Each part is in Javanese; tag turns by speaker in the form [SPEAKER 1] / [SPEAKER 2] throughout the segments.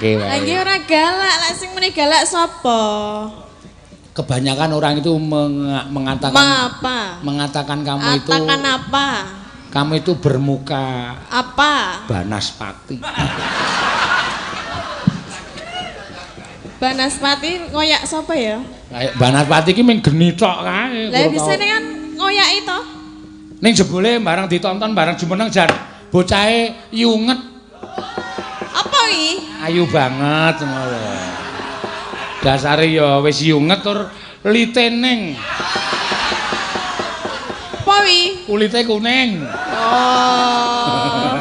[SPEAKER 1] nyenengke wae.
[SPEAKER 2] Lah nggih ora galak, lek sing muni galak sapa?
[SPEAKER 1] Kebanyakan orang itu mengatakan
[SPEAKER 2] apa?
[SPEAKER 1] Mengatakan kamu itu
[SPEAKER 2] Atakan apa?
[SPEAKER 1] Kamu itu bermuka
[SPEAKER 2] apa?
[SPEAKER 1] Banaspati.
[SPEAKER 2] Banaspati ngoyak sapa ya?
[SPEAKER 1] Banaspati iki mung geni tok kae.
[SPEAKER 2] Lah bisane kan ngoyaki to.
[SPEAKER 1] Ning jebule bareng ditonton bareng jumeneng jan bocahe yunget.
[SPEAKER 2] Apa iki?
[SPEAKER 1] Ayu banget ngono lho. Dasare ya wis yunget tur litening.
[SPEAKER 2] Apa wi?
[SPEAKER 1] Kulite kuning.
[SPEAKER 2] Oh.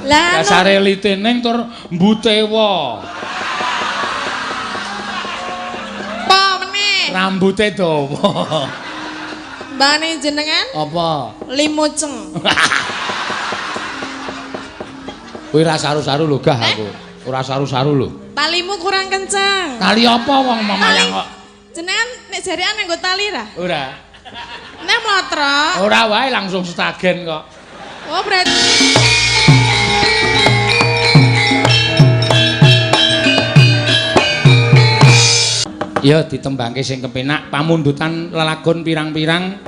[SPEAKER 2] Lah
[SPEAKER 1] dasare litening tur mbutewa.
[SPEAKER 2] Apa meneh?
[SPEAKER 1] Rambute dawa.
[SPEAKER 2] Mbane jenengan?
[SPEAKER 1] Apa?
[SPEAKER 2] Limuceng.
[SPEAKER 1] Kuwi ra saru-saru lho gah aku. Ora saru-saru lho.
[SPEAKER 2] Talimu kurang kenceng.
[SPEAKER 1] Tali apa wong memayang kok?
[SPEAKER 2] Jenengan nek jarian nganggo tali ra?
[SPEAKER 1] Ora.
[SPEAKER 2] Nek mlotrok?
[SPEAKER 1] Ora wae langsung setagen kok.
[SPEAKER 2] Oh berarti
[SPEAKER 1] ya ditembangke sing kepenak pamundutan lelagon pirang-pirang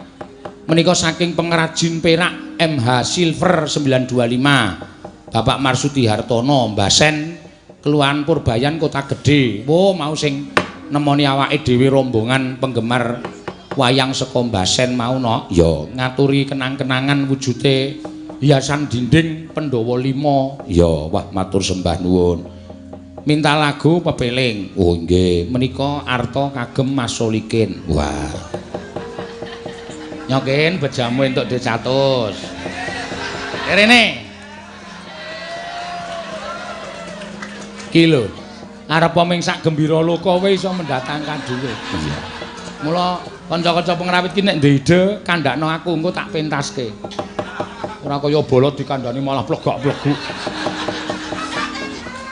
[SPEAKER 1] menika saking pengrajin perak MH Silver 925 Bapak Marsudi Hartono Mbasen Kelurahan Purbayan Kota Gede. Wo mau sing nemoni awake dhewe rombongan penggemar wayang saka Mbasen mau no ya ngaturi kenang-kenangan wujute hiasan dinding Pandhawa 5. Ya wah matur sembah nuwun. Minta lagu pepeling. Oh nggih, menika arta kagem Mas Solikin. Wah. Nyokin bejamu entuk dhuwit 100. Rene. Ki lho. Arep ming sak gembira loka wae iso mendatangkan dhuwit. Iya. Mula kanca-kanca pengrawit ki nek ndek ide kandhakno aku engko tak pentaske. Ora kaya bolot dikandhani malah plegak-pleguk.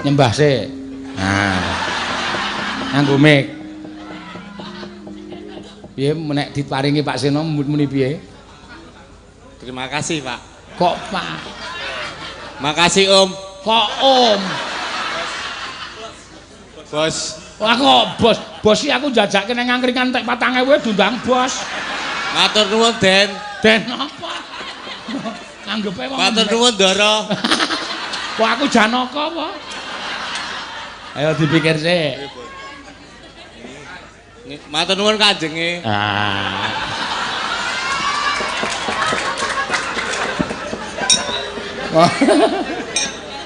[SPEAKER 1] Nyembah sik. Nah. Nganggo mic. Piye nek diparingi Pak Seno muni piye?
[SPEAKER 3] Terima kasih, Pak.
[SPEAKER 1] Kok Pak?
[SPEAKER 3] Makasih, Om.
[SPEAKER 1] Kok Om?
[SPEAKER 3] Bos.
[SPEAKER 1] Wah kok bos? Bos iki aku njajakke nang angkringan entek 4.000 diundang bos.
[SPEAKER 3] Matur nuwun, Den.
[SPEAKER 1] Den apa? Anggepe wong.
[SPEAKER 3] Matur nuwun, Ndara.
[SPEAKER 1] Kok aku Janaka apa? Ayo dipikir sik.
[SPEAKER 3] Matur nuwun kanjenge.
[SPEAKER 1] Ah.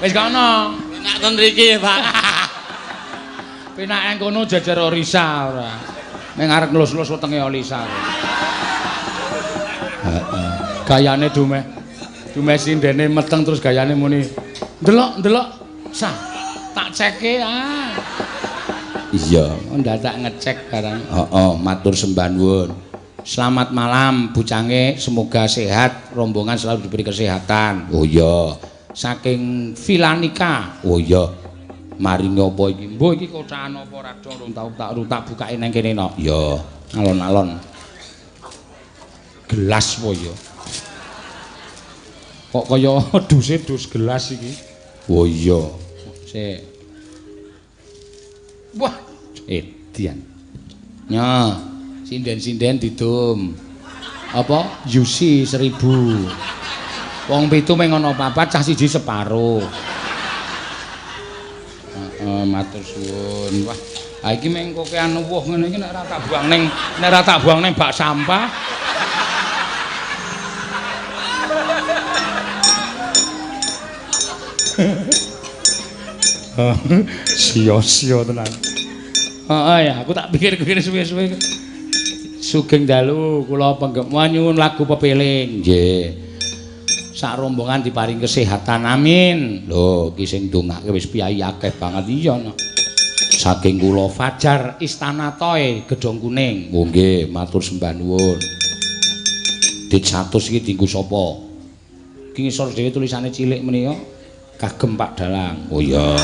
[SPEAKER 1] Wis kono.
[SPEAKER 3] Penak ten mriki, Pak.
[SPEAKER 1] Penak nang kono jejer Orisa ora. Ning arep nglus-nglus wetenge Olisa. Heeh. Gayane dumeh. Dumeh sindene meteng terus gayane muni ndelok ndelok sah. Tak ceke ah. Iya, ndadak ngecek barang. Heeh, matur sembah nuwun. Selamat malam bucange, semoga sehat, rombongan selalu diberi kesehatan. Oh iya. Saking Vilanika. Oh iya. Maringi apa iki? Mbuh iki kocakan apa ora dong, rung tau tak rung tak bukake nang kene no. Iya, alon-alon. Gelas apa ya? Kok kaya duse dus gelas iki? Oh iya. Sik. Wah, edian. Nya, sinden-sinden didum. Apa? Yusi 1000. Wong pitu mung ana papat, cah siji separo. Heeh, matur suwun. Wah, ha iki mung kokean uwuh ngene iki nek ora tak buang ning nek ora tak buang ning bak sampah. Sia-sia tenan. Heeh ya, aku tak pikir-pikir suwe-suwe. Sugeng dalu kula penggemar nyuwun lagu pepeling. Nggih. Sak rombongan diparing kesehatan, amin. Lho, iki sing ndongake wis piyayi akeh banget iya no. Saking kula Fajar Istana Toy Gedhong Kuning. Oh nggih, matur sembah nuwun. Dit 100 iki dienggo sapa? Iki ngisor dhewe tulisane cilik menika. Kagem Pak Dalang. Oh iya.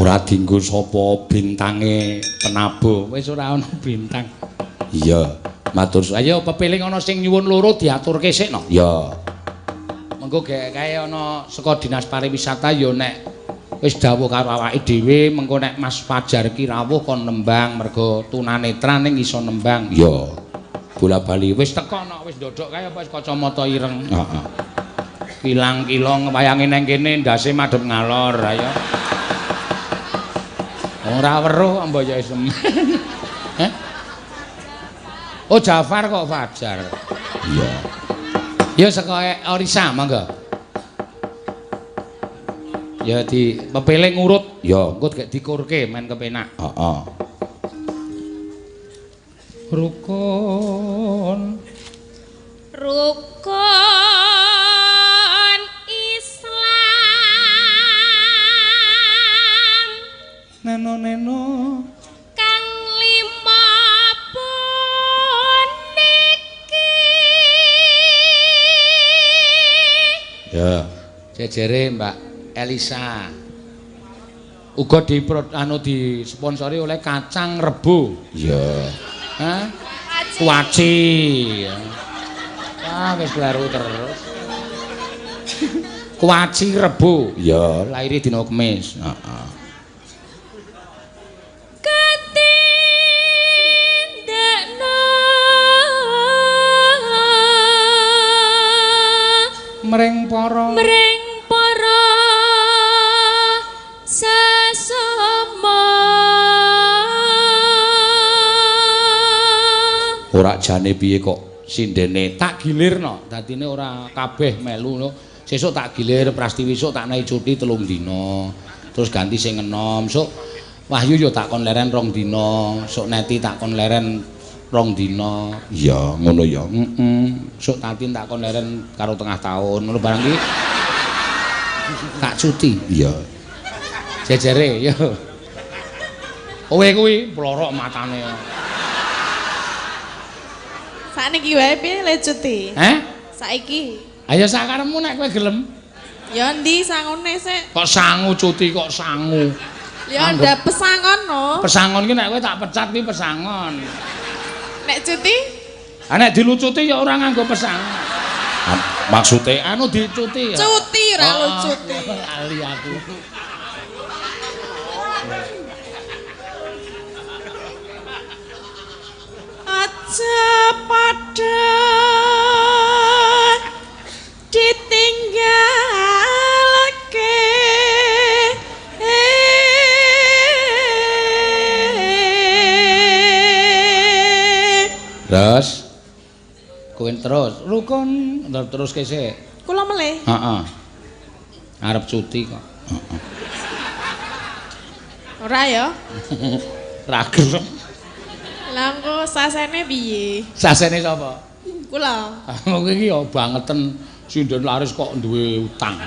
[SPEAKER 1] Ora dienggo sapa bintange penabuh. Wis ora ana bintang. Iya. Matur suwun. Ayo pepiling ana sing nyuwun loro diaturke sik no. Ya. Mengko gek kae ana saka Dinas Pariwisata ya nek wis dawuh karo awake dhewe mengko nek Mas Fajar ki rawuh kon nembang mergo tunanetra ning iso nembang. Ya. Bola-bali wis teko no wis ndodhok kae apa wis kacamata ireng. Heeh. Kilang-kilong wayange nang kene ndase madhep ngalor ayo. Ora weruh mbok ya isem. Heh? Oh Jafar kok Fajar. Iya. Ya saka Orisa monggo. Ya di pepeling ngurut. Ya engko gek dikurke men kepenak. Heeh. Rukun.
[SPEAKER 4] Rukun Islam.
[SPEAKER 1] Neno-neno
[SPEAKER 4] kang lima puniki.
[SPEAKER 1] Ya, jejere Mbak Elisa. Uga di anu disponsori oleh Kacang Rebo. Iya. Hah? Kuaci. Wah, wis kleru terus. Kuaci Rebo. Ya, lahir dina Kamis. Heeh. Mring para
[SPEAKER 4] sesama.
[SPEAKER 1] Ora jane piye kok sindene tak gilirno, dadine ora kabeh melu no. Sesuk tak gilir Prastiwi sok tak naik cuti 3 dina. Terus ganti sing enom, sok Wahyu yo tak kon leren 2 dina, sok Neti tak kon leren 2 dina. Iya, ngono ya. Heeh. Sok Tatin tak kon leren karo tengah tahun, ngono barang iki. Tak cuti. Iya. Jejere yo. Kowe kuwi plorok matane.
[SPEAKER 2] Sakniki wae piye le cuti?
[SPEAKER 1] Heh?
[SPEAKER 2] Saiki.
[SPEAKER 1] Ayo sakarepmu nek kowe gelem.
[SPEAKER 2] Ya endi sangune sik?
[SPEAKER 1] Kok sangu cuti kok sangu.
[SPEAKER 2] Ya ndak pesangon no.
[SPEAKER 1] Pesangon ki nek kowe tak pecat kuwi pesangon.
[SPEAKER 2] Nek cuti?
[SPEAKER 1] Ah nek dilucuti ya ora nganggo pesangon. Maksude anu dicuti ya.
[SPEAKER 2] Cuti ora lucuti.
[SPEAKER 1] Lali aku.
[SPEAKER 2] Aja padha ditinggalake.
[SPEAKER 1] Terus kowe terus rukun terus kese.
[SPEAKER 2] Kula melih.
[SPEAKER 1] Heeh. Arep cuti kok. Heeh.
[SPEAKER 2] Ora ya?
[SPEAKER 1] Ra gelem.
[SPEAKER 2] Lah engko sasene piye?
[SPEAKER 1] Sasene sapa?
[SPEAKER 2] Kula.
[SPEAKER 1] Kowe iki ya bangeten sinden laris kok duwe utang.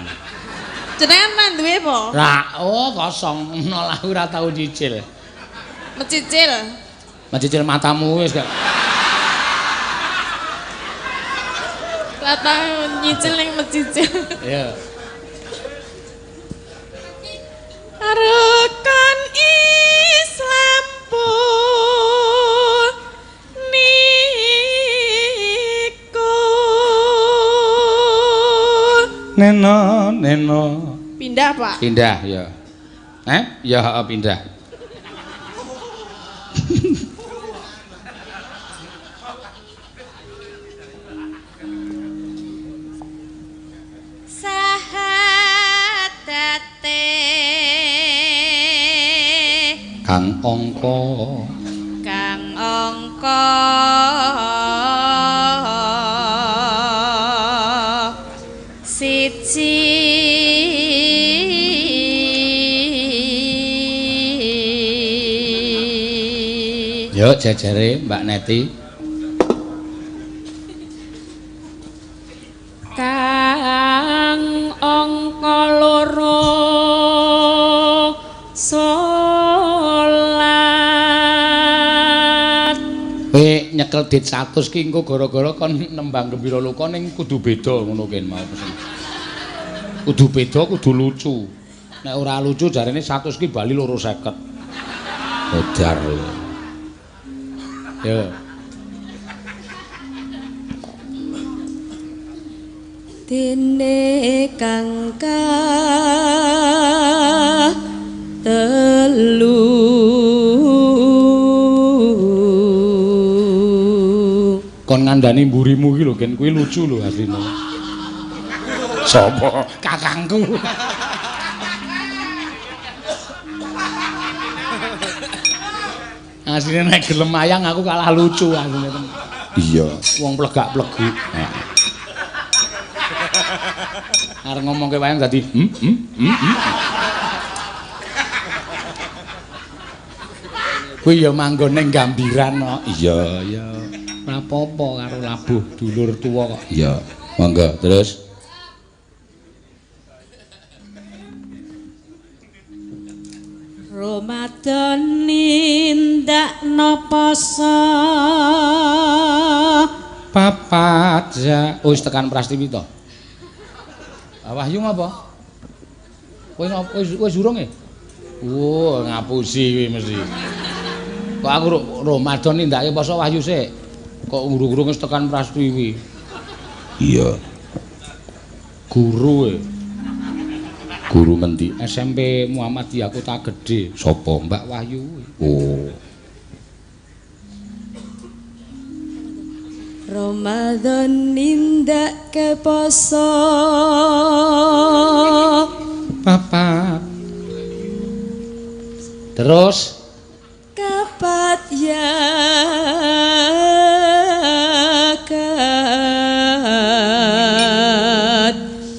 [SPEAKER 2] Jenengan ra duwe apa?
[SPEAKER 1] Ra, oh kosong. Nol aku ora tau nyicil.
[SPEAKER 2] Mecicil.
[SPEAKER 1] Mecicil matamu wis gak.
[SPEAKER 2] Lah tau nyicil ning mecicil.
[SPEAKER 1] Iya.
[SPEAKER 2] Rukun Islam puniku.
[SPEAKER 1] Neno neno.
[SPEAKER 2] Pindah, Pak.
[SPEAKER 1] Pindah ya. Ya pindah.
[SPEAKER 4] Sahadate
[SPEAKER 1] Kang angka
[SPEAKER 4] kang angka siji
[SPEAKER 1] Yo jejere Mbak Neti.
[SPEAKER 4] Kang angka loro salat.
[SPEAKER 1] Kowe nyekel dit 100 ki engko gara-gara kon nembang Gembira Loka ning kudu beda ngono ken mau pesen. Kudu beda, kudu lucu. Nek ora lucu jarene 100 ki bali 250. Modar. Yo.
[SPEAKER 4] Dene kang telu
[SPEAKER 1] kon ngandani mburimu iki lho gen kuwi lucu lho asline. Sapa? Kakangku. Asline nek gelem mayang aku kalah lucu asline. Iya, wong plegak-pleguk. Arep ngomongke wayang dadi Kuwi ya manggon ning Gambiran kok. Iya, iya. Ora apa-apa karo labuh dulur tuwa kok. Iya. Monggo terus.
[SPEAKER 4] Ramadan nindakno poso
[SPEAKER 1] papat ya. Oh, wis tekan Prastiwi to. Wahyu ngapa? Kowe wis urung e? Oh, ngapusi kuwi mesti. Kok aku Ramadan nindakake poso Wahyu sik. Kok urung-urung wis tekan Prastiwi. Iya. Guru e. Guru ngendi? SMP Muhammadiyah Kota Gede. Sapa? Mbak Wahyu. Oh.
[SPEAKER 4] Ramadan nindakake poso
[SPEAKER 1] papat. Terus
[SPEAKER 4] kapat ya kat.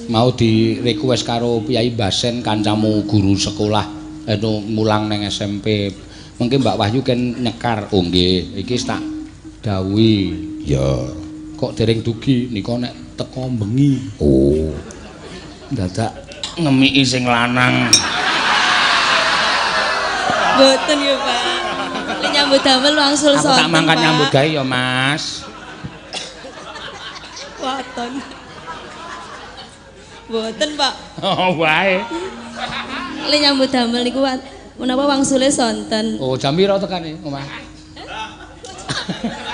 [SPEAKER 1] Mau di request karo Piyai Basen kancamu guru sekolah anu mulang neng SMP. Mungkin Mbak Wahyu ken nyekar. Oh nggih, iki tak dawuhi. Ya, kok dereng dugi nika nek teko bengi. Oh. Dadak ngemiki sing lanang.
[SPEAKER 4] Mboten ya, Pak. Lek nyambut damel wangsul
[SPEAKER 1] sonten. Aku tak mangkat nyambut gawe ya, Mas.
[SPEAKER 4] Waton. Mboten, Pak.
[SPEAKER 1] Oh, wae.
[SPEAKER 4] Lek nyambut damel niku menapa wangsule sonten.
[SPEAKER 1] Oh, jam pira tekane omah?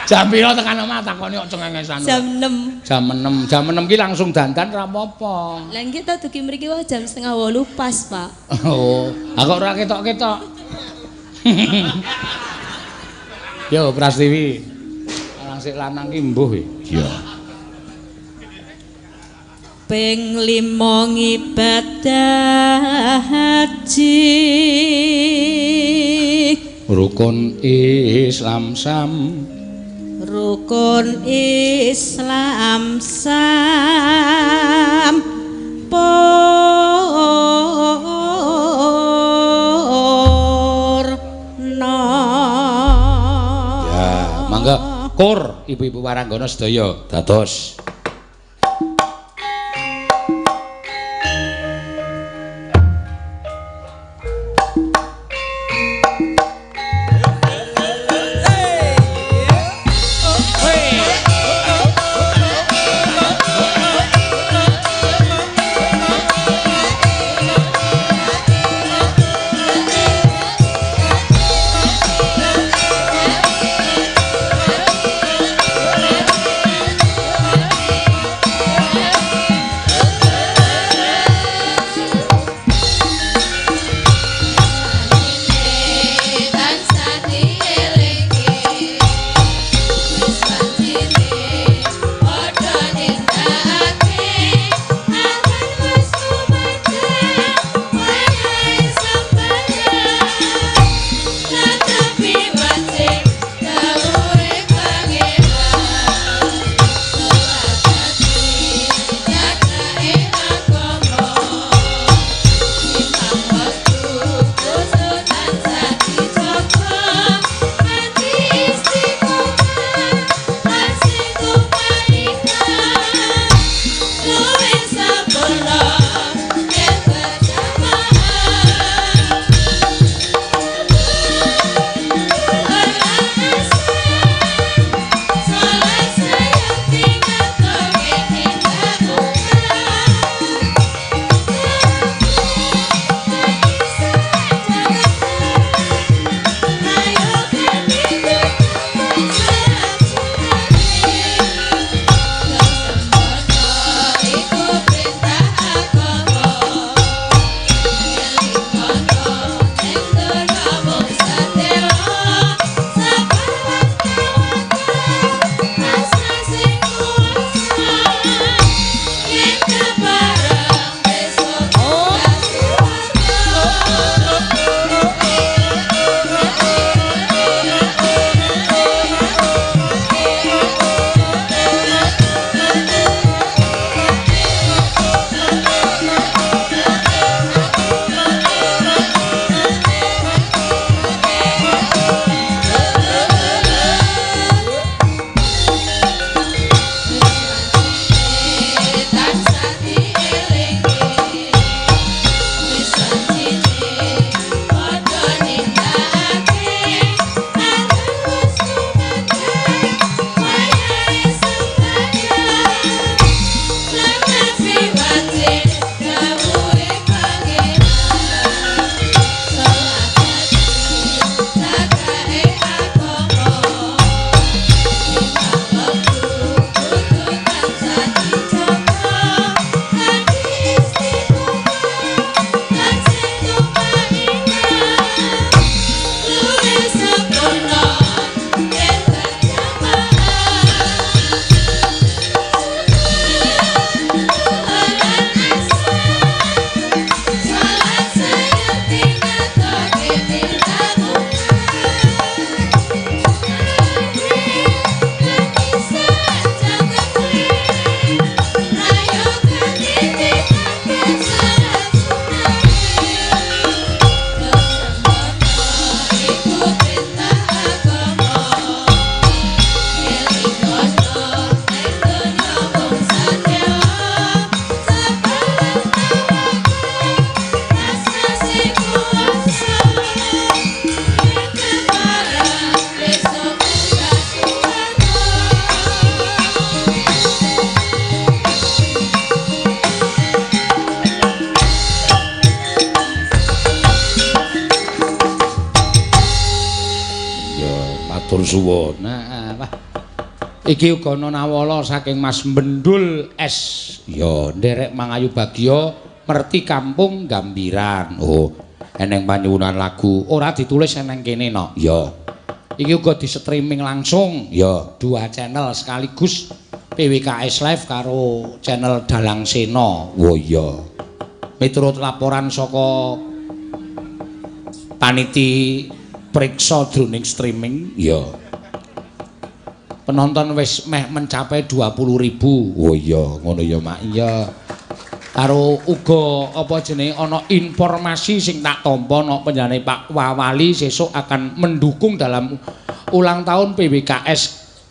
[SPEAKER 1] Jam pira tekan omah takoni kok cengengesan.
[SPEAKER 4] Jam 6.
[SPEAKER 1] Jam 6. Jam 6 ki langsung dandan ra apa-apa.
[SPEAKER 4] Lah nggih ta dugi mriki wae jam 7.30 pas, Pak.
[SPEAKER 1] Oh, aku ora ketok-ketok. Yo Prastiwi. Orang sik lanang ki mbuh e. Iya.
[SPEAKER 4] Ping 5 ngibadah haji.
[SPEAKER 1] Rukun Islam sam.
[SPEAKER 4] Rukun Islam sam. Purna.
[SPEAKER 1] Ya, mangga kur ibu-ibu waranggana sedaya dados. suwun. Nah, wah. Iki uga ana nawala saking Mas Bendul S. Ya, nderek mangayu bagya merti kampung Gambiran. Oh, eneng panyuwunan lagu ora ditulis eneng kene no. Ya. Iki uga di streaming langsung. Ya, dua channel sekaligus PWKS Live karo channel Dalang Sena. Oh iya. Miturut laporan saka paniti priksa jroning streaming, ya. Penonton wis meh mencapai 20.000. Oh iya, ngono ya, Mak. Iya. Karo uga apa jenenge ana informasi sing tak tampa ana panjenengane Pak Wawali sesuk akan mendukung dalam ulang tahun PWKS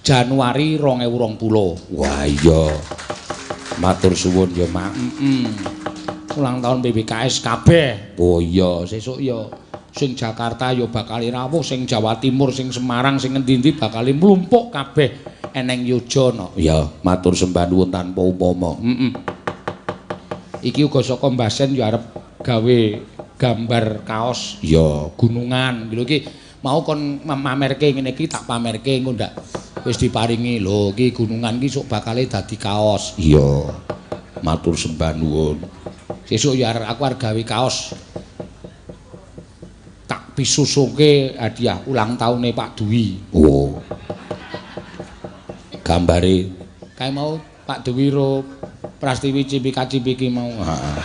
[SPEAKER 1] Januari 2020. Wah iya. Matur suwun ya, Mak. Ulang tahun PWKS kabeh. Oh iya, sesuk ya sing Jakarta ya bakal rawuh, sing Jawa Timur, sing Semarang, sing ngendi-endi bakal mlumpuk kabeh eneng Yojo no. Ya, matur sembah nuwun tanpa upama. Iki uga saka Mbah Sen ya arep gawe gambar kaos ya gunungan. Lho iki mau kon mamerke ngene iki tak pamerke engko ndak wis diparingi. Lho iki gunungan iki sok bakale dadi kaos. Iya. Matur sembah nuwun. Sesuk ya aku arep gawe kaos. Tak pisusuke hadiah ulang tahune Pak Dwi. Oh. Gambare kae mau Pak Dwi ro Prastiwi cipika-cipiki mau. Heeh.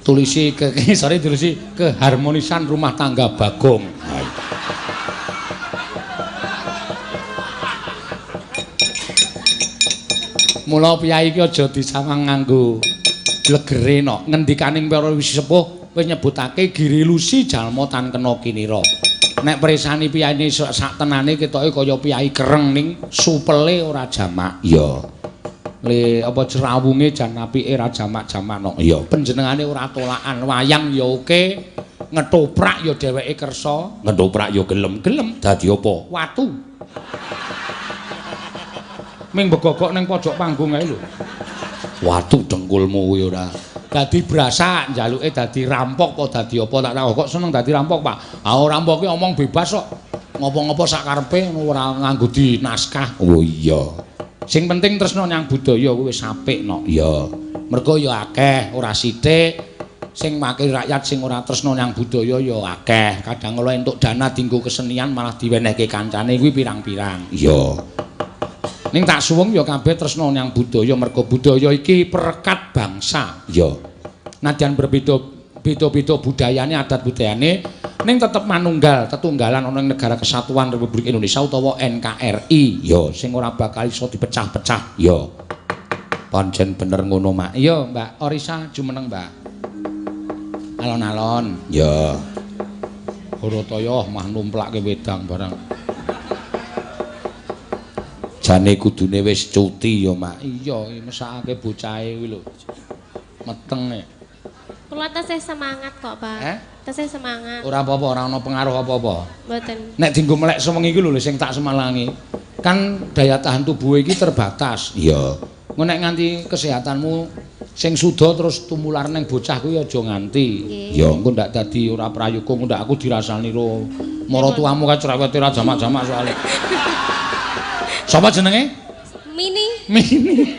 [SPEAKER 1] Tulisi ke sorry tulisi keharmonisan rumah tangga Bagong. Mula piyai iki aja disawang nganggo legere no. Ngendikaning para wis sepuh wis nyebutake giri lusi jalma tan kena kinira. Nek presani piyaine sak tenane ketoke kaya piyai kereng ning supele ora jamak. Iya. Le apa jerawunge jan apike ora jamak-jamak no. Iya, panjenengane ora tolakan wayang ya oke, ngetoprak ya dheweke kersa, ngetoprak ya gelem-gelem dadi apa? Watu. Ming begogok ning pojok panggung ae lho. Watu dengkulmu kuwi ora. Dadi brasak njaluke dadi rampok apa dadi apa tak tahu kok seneng dadi rampok Pak. Ah rampok ki omong bebas kok. Ngopo-ngopo sak karepe ora nganggo di naskah. Oh iya. Sing penting tresno nyang budaya kuwi wis apik no. Iya. Mergo ya akeh ora sithik sing wakil rakyat sing ora tresno nyang budaya ya akeh. Kadang kala entuk dana dienggo kesenian malah diwenehke kancane kuwi pirang-pirang. Iya. Ning tak suwung ya kabeh tresno nyang budaya mergo budaya iki perekat bangsa. Iya. Nadyan berbeda beda-beda budayane, adat budayane ning tetep manunggal, tetunggalan ana ing Negara Kesatuan Republik Indonesia utawa NKRI. Ya, sing ora bakal iso dipecah-pecah. Ya. Pancen bener ngono, Mak. Iya, Mbak Orisa jumeneng, Mbak. Alon-alon. Ya. Horataya mah numplake wedang barang. Jane kudune wis cuti ya, Mak. Iya, mesakake bocahe kuwi lho. Meteng e.
[SPEAKER 2] Kula tesih semangat kok, Pak.
[SPEAKER 1] Eh?
[SPEAKER 2] Tesih semangat.
[SPEAKER 1] Ora apa-apa, ora ana pengaruh apa-apa.
[SPEAKER 2] Mboten.
[SPEAKER 1] Nek dienggo melek sewengi iki lho sing tak semalangi. Kan daya tahan tubuh iki terbatas. Iya. Engko nek nganti kesehatanmu sing suda terus tumular ning bocah kuwi aja nganti. Ya, engko ndak dadi ora prayoga, engko ndak aku dirasani ro maratuamu kae cerewete ra jamak-jamak soalé. Sapa jenenge?
[SPEAKER 4] Mini.
[SPEAKER 1] Mini.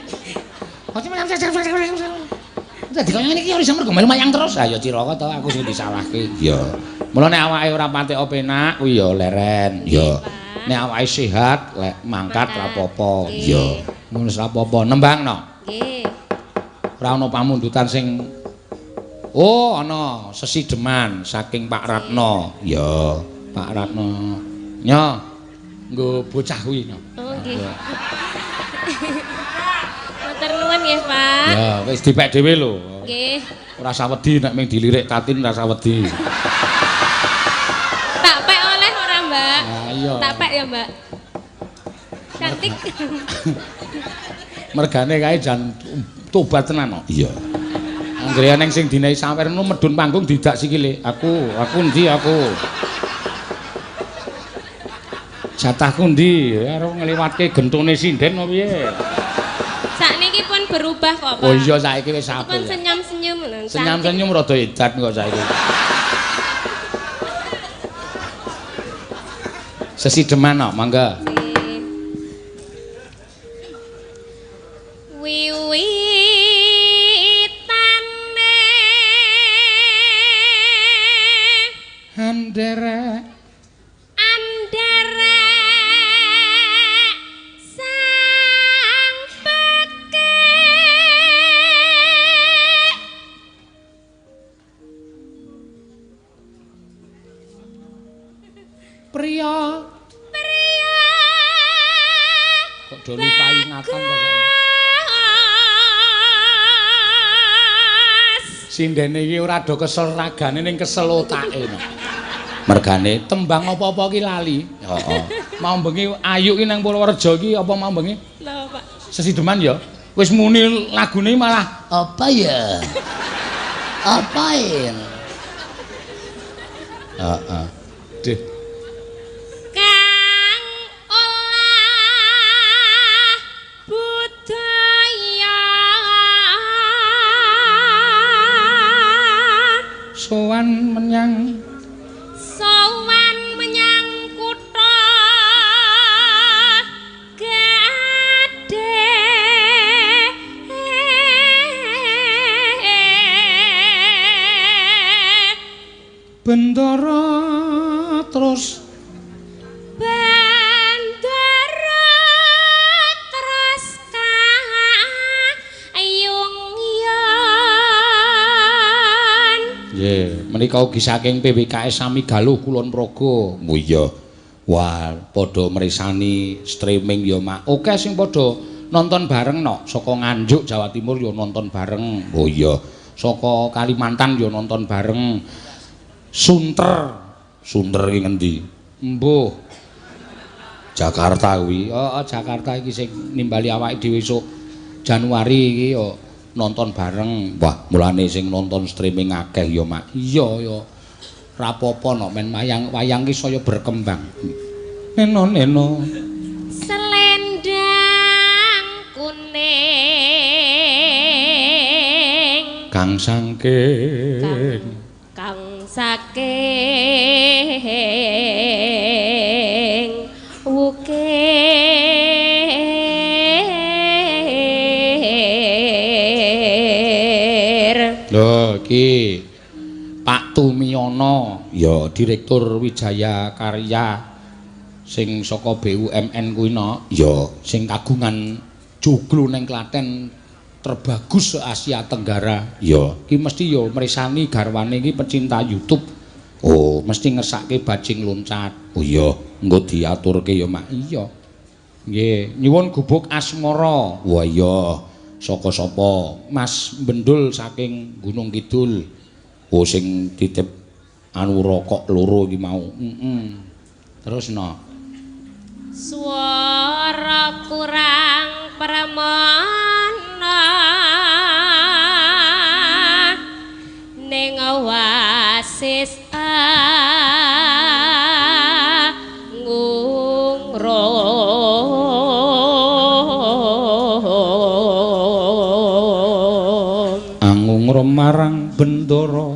[SPEAKER 1] Dadi kaya ngene iki ora iso mergo melu mayang terus. Ha ya cilaka to aku sing disalahke. Iya. Mula nek awake ora patek penak kuwi ya leren. Iya. Nek awake sehat lek mangkat ra apa-apa. Iya. Ngono wis ra apa-apa. Nembang no.
[SPEAKER 4] Nggih.
[SPEAKER 1] Ora ana pamundutan sing oh ana sesideman saking Pak Ratno. Iya, Pak Ratno. Nyo. Nggo bocah kuwi no.
[SPEAKER 2] Oh nggih. Matur nuwun nggih, Pak.
[SPEAKER 1] Ya, wis dipek dhewe lho.
[SPEAKER 2] Nggih.
[SPEAKER 1] Ora usah wedi nek ming dilirik Tatin ora usah wedi.
[SPEAKER 2] Tak pek oleh ora, Mbak?
[SPEAKER 1] Ah, iya.
[SPEAKER 2] Tak pek ya, Mbak. Cantik.
[SPEAKER 1] Mergane kae jan tobat tenan kok. Iya. Anggere eneng sing dinehi sawer ngono medhun panggung didak sikile. Aku endi aku? Jatahku endi? Arep ngliwatke gentune sinden apa piye?
[SPEAKER 2] Sakniki pun berubah kok, Pak.
[SPEAKER 1] Oh iya saiki wis apik.
[SPEAKER 2] Pun senyum-senyum lho.
[SPEAKER 1] Senyum-senyum rada edan kok saiki. Sesideman no, mangga.
[SPEAKER 2] Wiwitane
[SPEAKER 1] Anderek
[SPEAKER 2] anderek sang pekik
[SPEAKER 1] priya
[SPEAKER 2] priya
[SPEAKER 1] kok do lupa ingatan to saiki. Sindene iki ora do kesel ragane ning kesel otake no. Mergane tembang apa-apa ki lali. Heeh. Mau bengi ayu ki nang Purworejo ki apa mau bengi?
[SPEAKER 2] Lho, Pak.
[SPEAKER 1] Sesideman ya. Wis muni lagune malah apa ya? Apa ya? Heeh. Duh.
[SPEAKER 2] Kang olah budaya
[SPEAKER 1] Sowan menyang
[SPEAKER 2] sowan menyang kutha Gadhe
[SPEAKER 1] Bendara terus
[SPEAKER 2] Bendara terus kayung yon.
[SPEAKER 1] Nggih, menika ugi saking PWKS Sami Galuh Kulon Progo. Oh iya. Wah, padha mresani streaming ya, Mak. Oke sing padha nonton bareng no. Saka Nganjuk Jawa Timur ya nonton bareng. Oh iya. Saka Kalimantan ya nonton bareng. Sunter. Sunter iki ngendi? Embuh. Jakarta kuwi. Heeh, Jakarta iki sing nimbali awake dhewe esuk Januari iki ya nonton bareng. Wah, mulane sing nonton streaming akeh ya, Mak. Iya ya. Rapopo no men wayang wayang ki saya berkembang. Neno neno.
[SPEAKER 2] Selendang kuning
[SPEAKER 1] Kang sangking
[SPEAKER 2] kang saking wukir.
[SPEAKER 1] Lho iki Pak Tumiono ya Direktur Wijaya Karya sing saka BUMN kuwi no ya sing kagungan joglo ning Klaten terbagus se-Asia Tenggara ya iki mesti ya mresani garwane iki pecinta YouTube. Oh mesti ngersake bajing loncat. Oh iya engko diaturke ya Mak. Iya nggih nyuwun gubuk asmara. Wah iya saka sapa? Mas Bendul saking Gunung Kidul. Oh sing titip anu rokok loro iki mau. Heeh. Terus no.
[SPEAKER 2] Swara kurang pramana ning wasis angungrum.
[SPEAKER 1] Angungrum marang Bendara.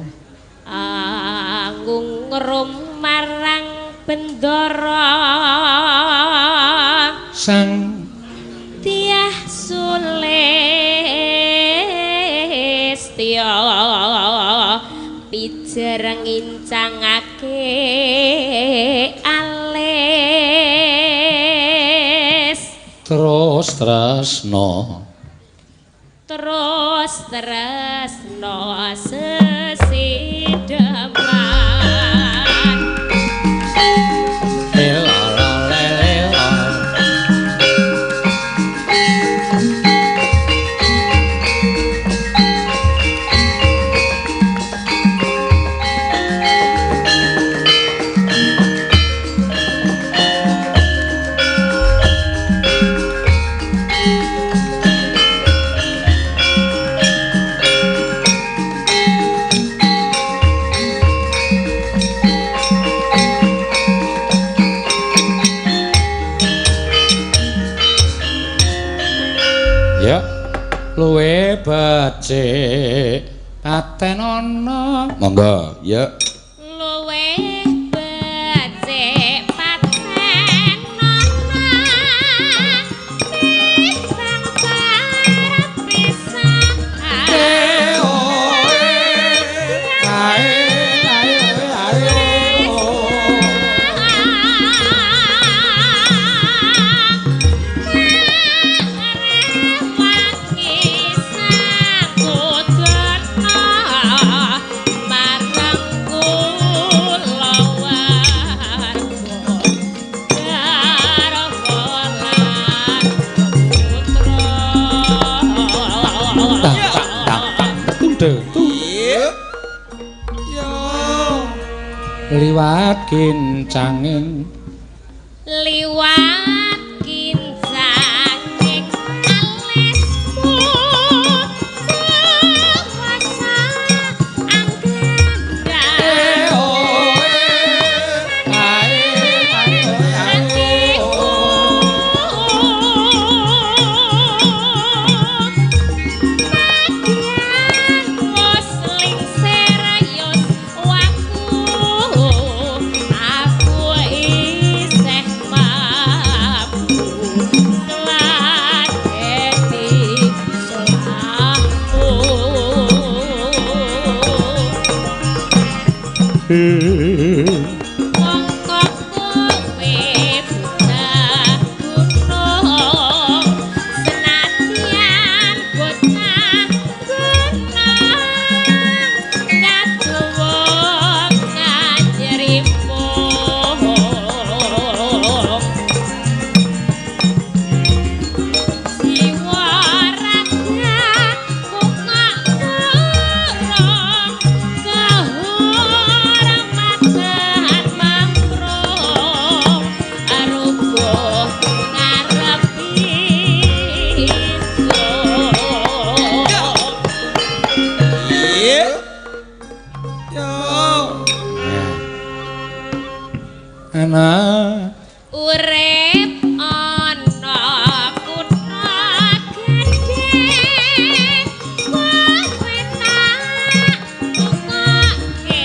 [SPEAKER 2] Angungrum marang Bendara.
[SPEAKER 1] Sang
[SPEAKER 2] Tiah Sulistya pijer ngincangake alis.
[SPEAKER 1] Terus tresno.
[SPEAKER 2] Terus tresno sesideman.
[SPEAKER 1] Ya luwe becik paten ana. Monggo ya.
[SPEAKER 2] Luwe becik paten
[SPEAKER 1] Liwat kincanging,
[SPEAKER 2] liwat kincanging alismu kuwasa anggrandang atiku nadyan wis lingsir yuswaku aku isih mampu ngladeni salahmu. Mongko kowe bocah gunung senadyan bocah gunung kaduwung kanjerimpung jiwa raga kok kurang kehormatan mamprung arupa ngarepi ingsun.
[SPEAKER 3] Iya. Yo.
[SPEAKER 1] Ana
[SPEAKER 2] Urip ana kutha gedhe kowe tak tukoke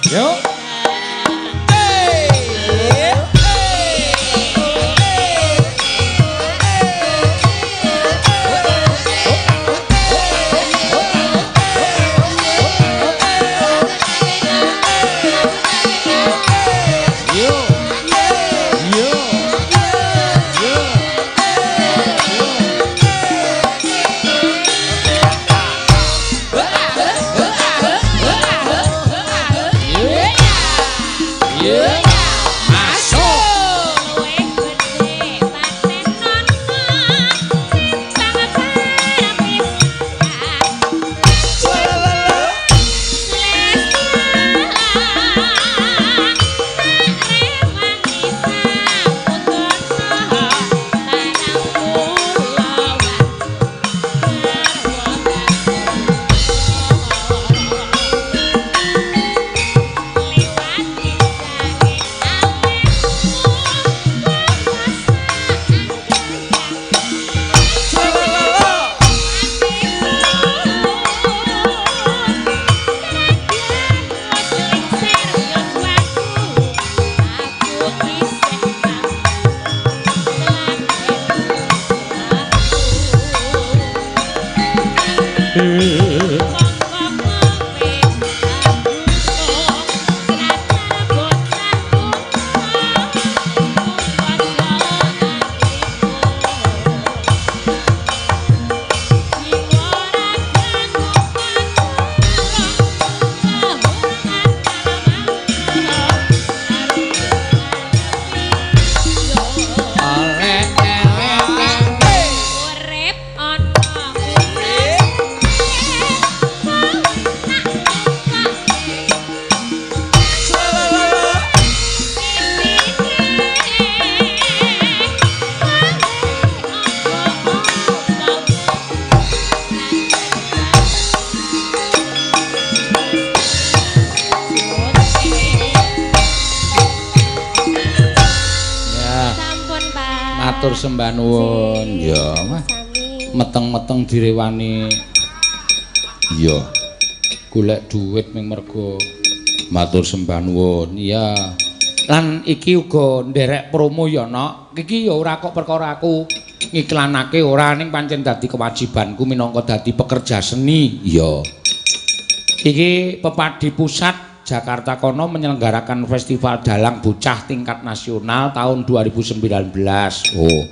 [SPEAKER 1] Yo. Yo. Yo. Yo. Yo. Masuk.
[SPEAKER 2] Urip ana
[SPEAKER 1] Ya.
[SPEAKER 2] Sampun, Pak.
[SPEAKER 1] Matur sembah nuwun. Ya, wah.
[SPEAKER 2] Sami.
[SPEAKER 1] Meteng-meteng direwani. Iya. Golek duit ming mergo matur sembah nuwun. Iya. Lan iki uga nderek promo ya, Nok. Iki ya ora kok perkara aku ngiklanake ora, ning pancen dadi kewajibanku minangka dadi pekerja seni. Iya. Iki Pepadi Pusat Jakarta kono menyelenggarakan Festival Dalang Bocah tingkat nasional tahun 2019. Oh.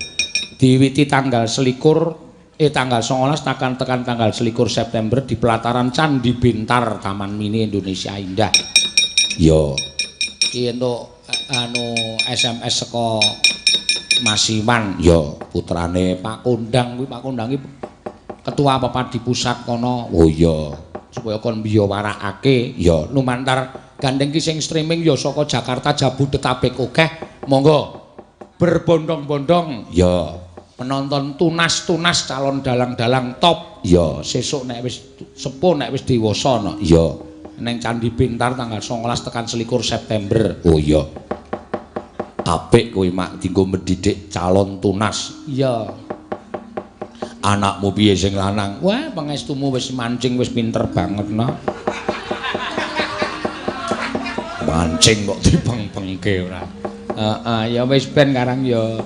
[SPEAKER 1] Diwiti tanggal 21 Tanggal 19 tekan tekan tanggal 21 September di pelataran Candi Bintar Taman Mini Indonesia Indah. Yo. Iki entuk anu SMS saka Mas Iwan, ya putrane Pak Kondang kuwi. Pak Kondang iki ketua Pepadi pusat kono. Oh iya, supaya kon biyawarakake ya lumantar gandeng ki sing streaming ya saka Jakarta, Jabodetabek akeh. Monggo berbondong-bondong ya penonton tunas-tunas calon dalang-dalang top ya sesuk nek wis sepuh, nek wis dewasa no ya ning Candi Bintar tanggal 19 tekan 21 September. Oh iya, apik kowe mak dienggo mendidik calon tunas. Iya. Anakmu piye sing lanang? Wah, pangestumu wis mancing, wis pinter banget no. Mancing kok dipeng-pengke ora. Heeh, ya wis ben karang ya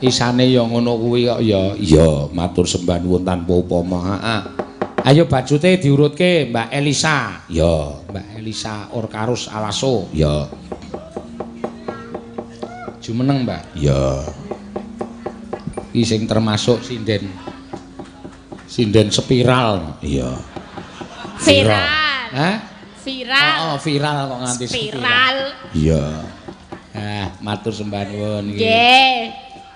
[SPEAKER 1] isane ya ngono kuwi kok ya. Iya, matur sembah nuwun tanpa upama. Heeh. Ayo bajute diurutke Mbak Elisa. Ya, Mbak Elisa Orkarus Alaso. Ya. Jumeneng, Mbak. Ya. Iki sing termasuk sinden. Sinden spiral. Iya.
[SPEAKER 2] Viral.
[SPEAKER 1] Hah?
[SPEAKER 2] Viral.
[SPEAKER 1] Oh, viral kok nganti
[SPEAKER 2] spiral.
[SPEAKER 1] Iya. Ah, matur sembah nuwun iki.
[SPEAKER 2] Nggih.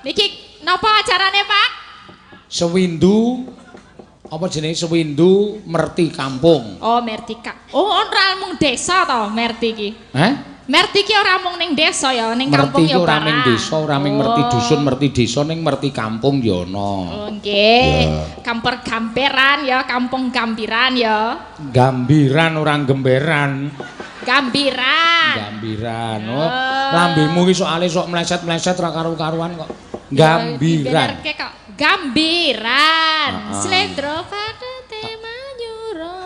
[SPEAKER 2] Niki napa acarane, Pak?
[SPEAKER 1] Sewindu apa jenenge Sewindu Merti Kampung.
[SPEAKER 2] Oh, Merti Kampung. Oh, ora mung desa to Merti iki.
[SPEAKER 1] Hah?
[SPEAKER 2] Merti ki ora mung ning desa ya, ning kampung ya
[SPEAKER 1] ora mung desa, ora mung merti dusun, merti desa, ning merti kampung ya ana.
[SPEAKER 2] Oh, nggih. Kamper gamperan ya, kampung gambiran ya.
[SPEAKER 1] Gambiran ora gemberan.
[SPEAKER 2] Gambiran.
[SPEAKER 1] Gambiran. Oh, lambemu ki soale sok meleset-meleset ra karu-karuan kok. Gambiran.
[SPEAKER 2] Kok. Gambiran. Slendro padate manyura.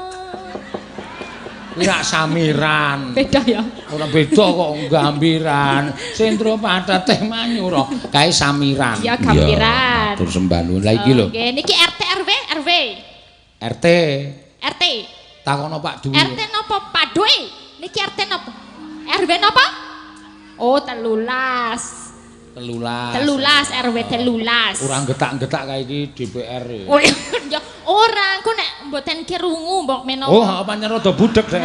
[SPEAKER 1] Kuwi rak samiran.
[SPEAKER 2] Beda ya.
[SPEAKER 1] Ora beda kok gambiran. Slendro padate manyura. Kae samiran.
[SPEAKER 2] Iya, gambiran.
[SPEAKER 1] Matur sembah nuwun. Lah iki lho.
[SPEAKER 2] Nggih, niki RT RW RW.
[SPEAKER 1] RT.
[SPEAKER 2] RT.
[SPEAKER 1] Takono Pak Dwi.
[SPEAKER 2] RT napa Pak Dwi? Niki RT napa? RW napa? Oh, 13.
[SPEAKER 1] 13.
[SPEAKER 2] 13 RW 13.
[SPEAKER 1] Ora getak-getak kae iki DPR.
[SPEAKER 2] Oh ya ora, engko nek mboten kirungu mbok menawa.
[SPEAKER 1] Oh, heeh pancen rada budheg dhek.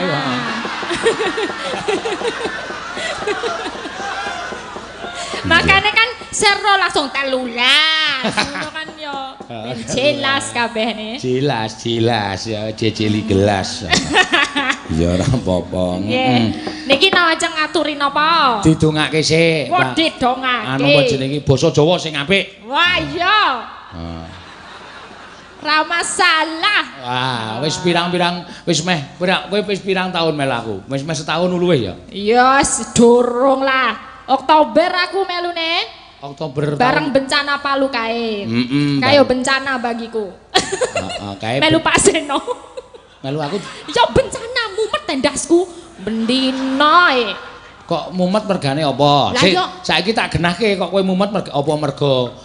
[SPEAKER 2] Makane kan sero langsung 13. Ngono kan yo ben jelas kabehne.
[SPEAKER 1] Jelas, jelas ya jejeli gelas. Ya ora apa-apa.
[SPEAKER 2] Nggih. Niki ajeng ngaturi napa?
[SPEAKER 1] Didongake sik,
[SPEAKER 2] Pak. Didongake.
[SPEAKER 1] Anu apa jenenge basa Jawa sing apik.
[SPEAKER 2] Wah iya.
[SPEAKER 1] Heeh.
[SPEAKER 2] Ra masalah.
[SPEAKER 1] Wah, wis pirang-pirang wis meh kowe wis pirang tahun melu aku? Wis meh setahun luwih ya?
[SPEAKER 2] Iya, sedurung lah. Oktober aku melune.
[SPEAKER 1] Oktober
[SPEAKER 2] bareng bencana Palu kae.
[SPEAKER 1] Heeh.
[SPEAKER 2] Kae bencana bagiku.
[SPEAKER 1] Heeh, kae
[SPEAKER 2] melu Pak Seno.
[SPEAKER 1] Melu aku
[SPEAKER 2] ya bencana mumet tendasku bendina e.
[SPEAKER 1] Kok mumet mergane apa? Sik, saiki tak genahke kok kowe mumet merga apa merga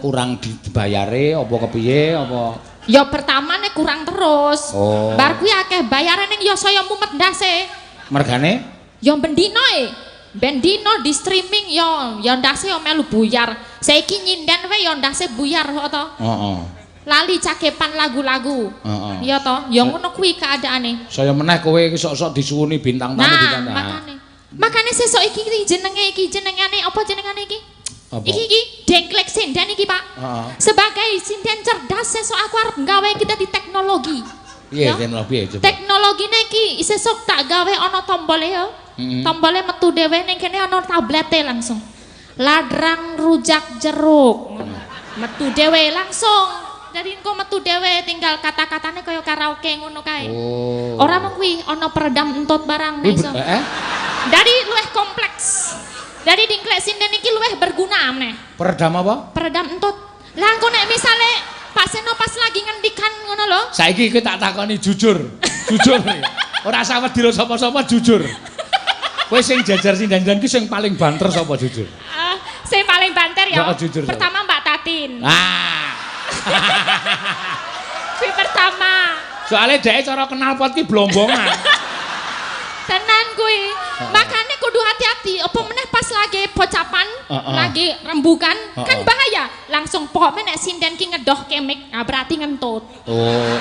[SPEAKER 1] kurang dibayare apa kepiye apa?
[SPEAKER 2] Ya pertamane kurang terus.
[SPEAKER 1] Oh.
[SPEAKER 2] Bar kuwi akeh bayare ning ya saya mumet ndase.
[SPEAKER 1] Mergane?
[SPEAKER 2] Ya bendina e. Bendina di streaming ya ya ndase ya melu buyar. Saiki nyinden wae ya ndase buyar kok to.
[SPEAKER 1] Heeh.
[SPEAKER 2] Lali cakepan lagu-lagu.
[SPEAKER 1] Heeh.
[SPEAKER 2] Iya toh, ya ngono kuwi keadaane.
[SPEAKER 1] Saya meneh kowe iki sok-sok disuwuni bintang tamu bintang tamu.
[SPEAKER 2] Makane. Makane sesuk iki jenenge iki jenengane apa jenengane iki?
[SPEAKER 1] Apa?
[SPEAKER 2] Iki iki dengklek sinden iki, Pak.
[SPEAKER 1] Heeh.
[SPEAKER 2] Sebagai sinden cerdas sesuk aku arep gawe kita di teknologi.
[SPEAKER 1] Piye teknologi coba?
[SPEAKER 2] Teknologine iki sesuk tak gawe ana tombole ya. Tombole metu dhewe ning kene ana tablete langsung. Ladrang rujak jeruk. Metu dhewe langsung. Jadi engko metu dhewe tinggal kata-katane kaya karaoke ngono kae.
[SPEAKER 1] Oh.
[SPEAKER 2] Ora mung kuwi ana peredam entut barang nek iso. Dari luwih kompleks. Dari dingklek sinden iki luwih berguna meneh.
[SPEAKER 1] Peredam apa?
[SPEAKER 2] Peredam entut. Lah engko nek misale Pak Seno pas lagi ngendikan ngono lho.
[SPEAKER 1] Saiki kowe tak takoni jujur. Jujur. Ora usah wedi sapa-sapa jujur. Kowe sing jajar sinden-sinden ki sing paling banter sapa jujur?
[SPEAKER 2] Sing paling banter ya.
[SPEAKER 1] Ya, jujur,
[SPEAKER 2] pertama Mbak Tatin.
[SPEAKER 1] Ah.
[SPEAKER 2] Kuwi pertama.
[SPEAKER 1] Soale dhek cara knalpot ki blombongan.
[SPEAKER 2] Tenan kuwi. Makane kudu hati-hati. Apa meneh pas lagi lagi pocapan, lagi rembukan, kan bahaya. Langsung pokoknya nek sinden ki ngedoh kemik, nah berarti ngentut.
[SPEAKER 1] Oh.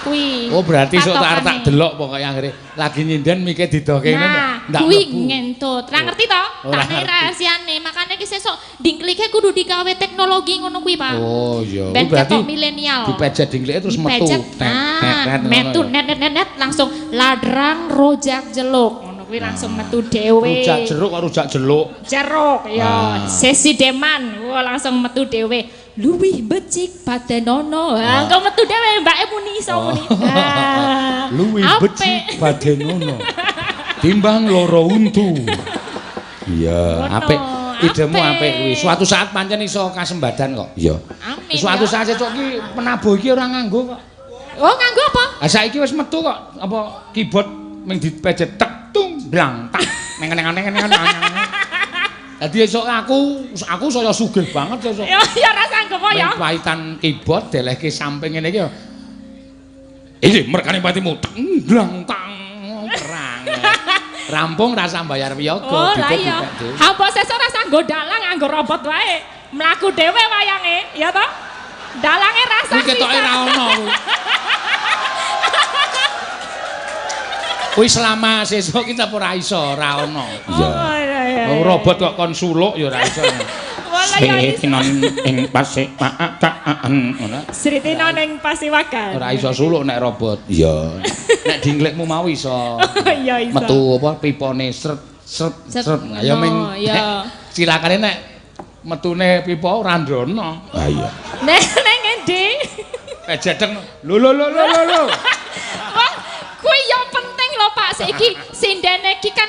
[SPEAKER 2] Kuwi.
[SPEAKER 1] Oh, berarti sok tak
[SPEAKER 2] patokane.
[SPEAKER 1] delok pokoke anggere lagi nyinden mike didohke ngene
[SPEAKER 2] Nah,
[SPEAKER 1] ndak
[SPEAKER 2] kuwi
[SPEAKER 1] mlebu.
[SPEAKER 2] ngentut. Ra ngerti to?
[SPEAKER 1] Ora
[SPEAKER 2] Tak nek
[SPEAKER 1] ngerti.
[SPEAKER 2] rahasiane. Makane ki sesuk dingklike kudu digawe teknologi ngono kuwi, Pak.
[SPEAKER 1] Oh iya,
[SPEAKER 2] Ben
[SPEAKER 1] kuwi berarti
[SPEAKER 2] ketok milenial.
[SPEAKER 1] Dipejet dingklike terus metu.
[SPEAKER 2] Dipejet.
[SPEAKER 1] Tet, tet,
[SPEAKER 2] Nah,
[SPEAKER 1] tet, ngono
[SPEAKER 2] metu
[SPEAKER 1] ya.
[SPEAKER 2] net net net net langsung ladrang rojak jeluk. Ngono kuwi langsung metu dhewe.
[SPEAKER 1] Rujak jeruk kok rujak jeluk.
[SPEAKER 2] Jeruk ya,
[SPEAKER 1] Ah.
[SPEAKER 2] sesi deman. Wah, langsung metu dhewe. Luwih becik badenono. Ah, engko metu dhewe mbake muni iso muni. Ah.
[SPEAKER 1] Luwih
[SPEAKER 2] Apik.
[SPEAKER 1] becik badenono. Timbang loro untu. Iya,
[SPEAKER 2] Ngono,
[SPEAKER 1] apik. Idemu apik kuwi. Suatu saat pancen iso kasembadan kok. Iya.
[SPEAKER 2] Amin.
[SPEAKER 1] Suatu
[SPEAKER 2] ya.
[SPEAKER 1] saat sesuk ki penabuh iki ora nganggo kok.
[SPEAKER 2] Oh, nganggo apa?
[SPEAKER 1] Ah saiki wis metu kok apa keyboard ming dipejet tek tung blang tak neng neng neng neng neng. Dadi esuk aku saya sugih banget sesuk.
[SPEAKER 2] Ya ya ora sanggup ya.
[SPEAKER 1] Ming paitan keyboard delehke samping ngene iki ya. Iki merkane patimu teng blang tang perang. Rampung rasa bayar wiyaga
[SPEAKER 2] Oh, lah iya.
[SPEAKER 1] dipek dhewe.
[SPEAKER 2] Hamba sesuk ora sanggo dalang nganggo robot wae. Mlaku dhewe wayange, ya toh? Dalange rasa
[SPEAKER 1] Kuwi ketoke ra ono kuwi. Kuwi selama sesuk kita ora iso, ora ono.
[SPEAKER 2] Oh, iya iya.
[SPEAKER 1] Wong robot kok kon suluk ya ora iso.
[SPEAKER 2] Walah ya iso.
[SPEAKER 1] Sritinon ing pasiwakan ngono.
[SPEAKER 2] Sritino ning Pasiwagan.
[SPEAKER 1] Ora iso suluk nek robot. Iya. Nek dingklikmu mau iso.
[SPEAKER 2] Iya iso.
[SPEAKER 1] Metu apa pipone sret sret
[SPEAKER 2] Sret,
[SPEAKER 1] sret. Ya ming
[SPEAKER 2] ngono, iya.
[SPEAKER 1] Cilakane nek metune pipa ora ndono. Ha iya.
[SPEAKER 2] Nek ning endi?
[SPEAKER 1] Pejedeng lho lho lho lho lho.
[SPEAKER 2] Wah, kuwi ya penting lho Pak. Saiki sindene iki kan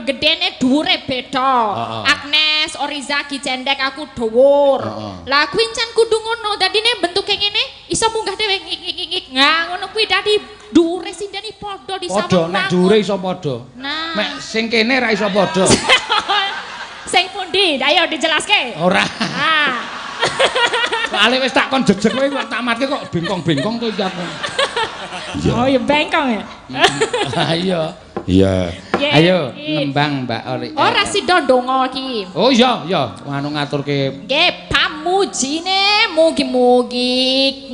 [SPEAKER 2] gedene dhuwure beda.
[SPEAKER 1] Heeh.
[SPEAKER 2] Agnes, Oriza ki cendek aku dhuwur.
[SPEAKER 1] Heeh.
[SPEAKER 2] Lah kuwi encen kudu ngono. Dadine bentuke ngene iso munggah dhewe ngik ngik ngik, ngik. Nah, ngono kuwi dadi dhuwure sindene padha di
[SPEAKER 1] Padha nek dhuwure iso padha.
[SPEAKER 2] Nah.
[SPEAKER 1] Nek sing kene ra iso padha.
[SPEAKER 2] Sing pundi? Ayo dijelaske.
[SPEAKER 1] Ora.
[SPEAKER 2] Ah.
[SPEAKER 1] Soale wis tak kon jejeg kowe kok tak matke kok bengkong-bengkong to iki aku.
[SPEAKER 2] Oh, ya bengkong ya.
[SPEAKER 1] Iya. Iya. Ayo nembang Mbak Ori.
[SPEAKER 2] Ora sida ndonga iki.
[SPEAKER 1] Oh iya iya, anu ngaturke
[SPEAKER 2] Nggih, pamujine mugi-mugi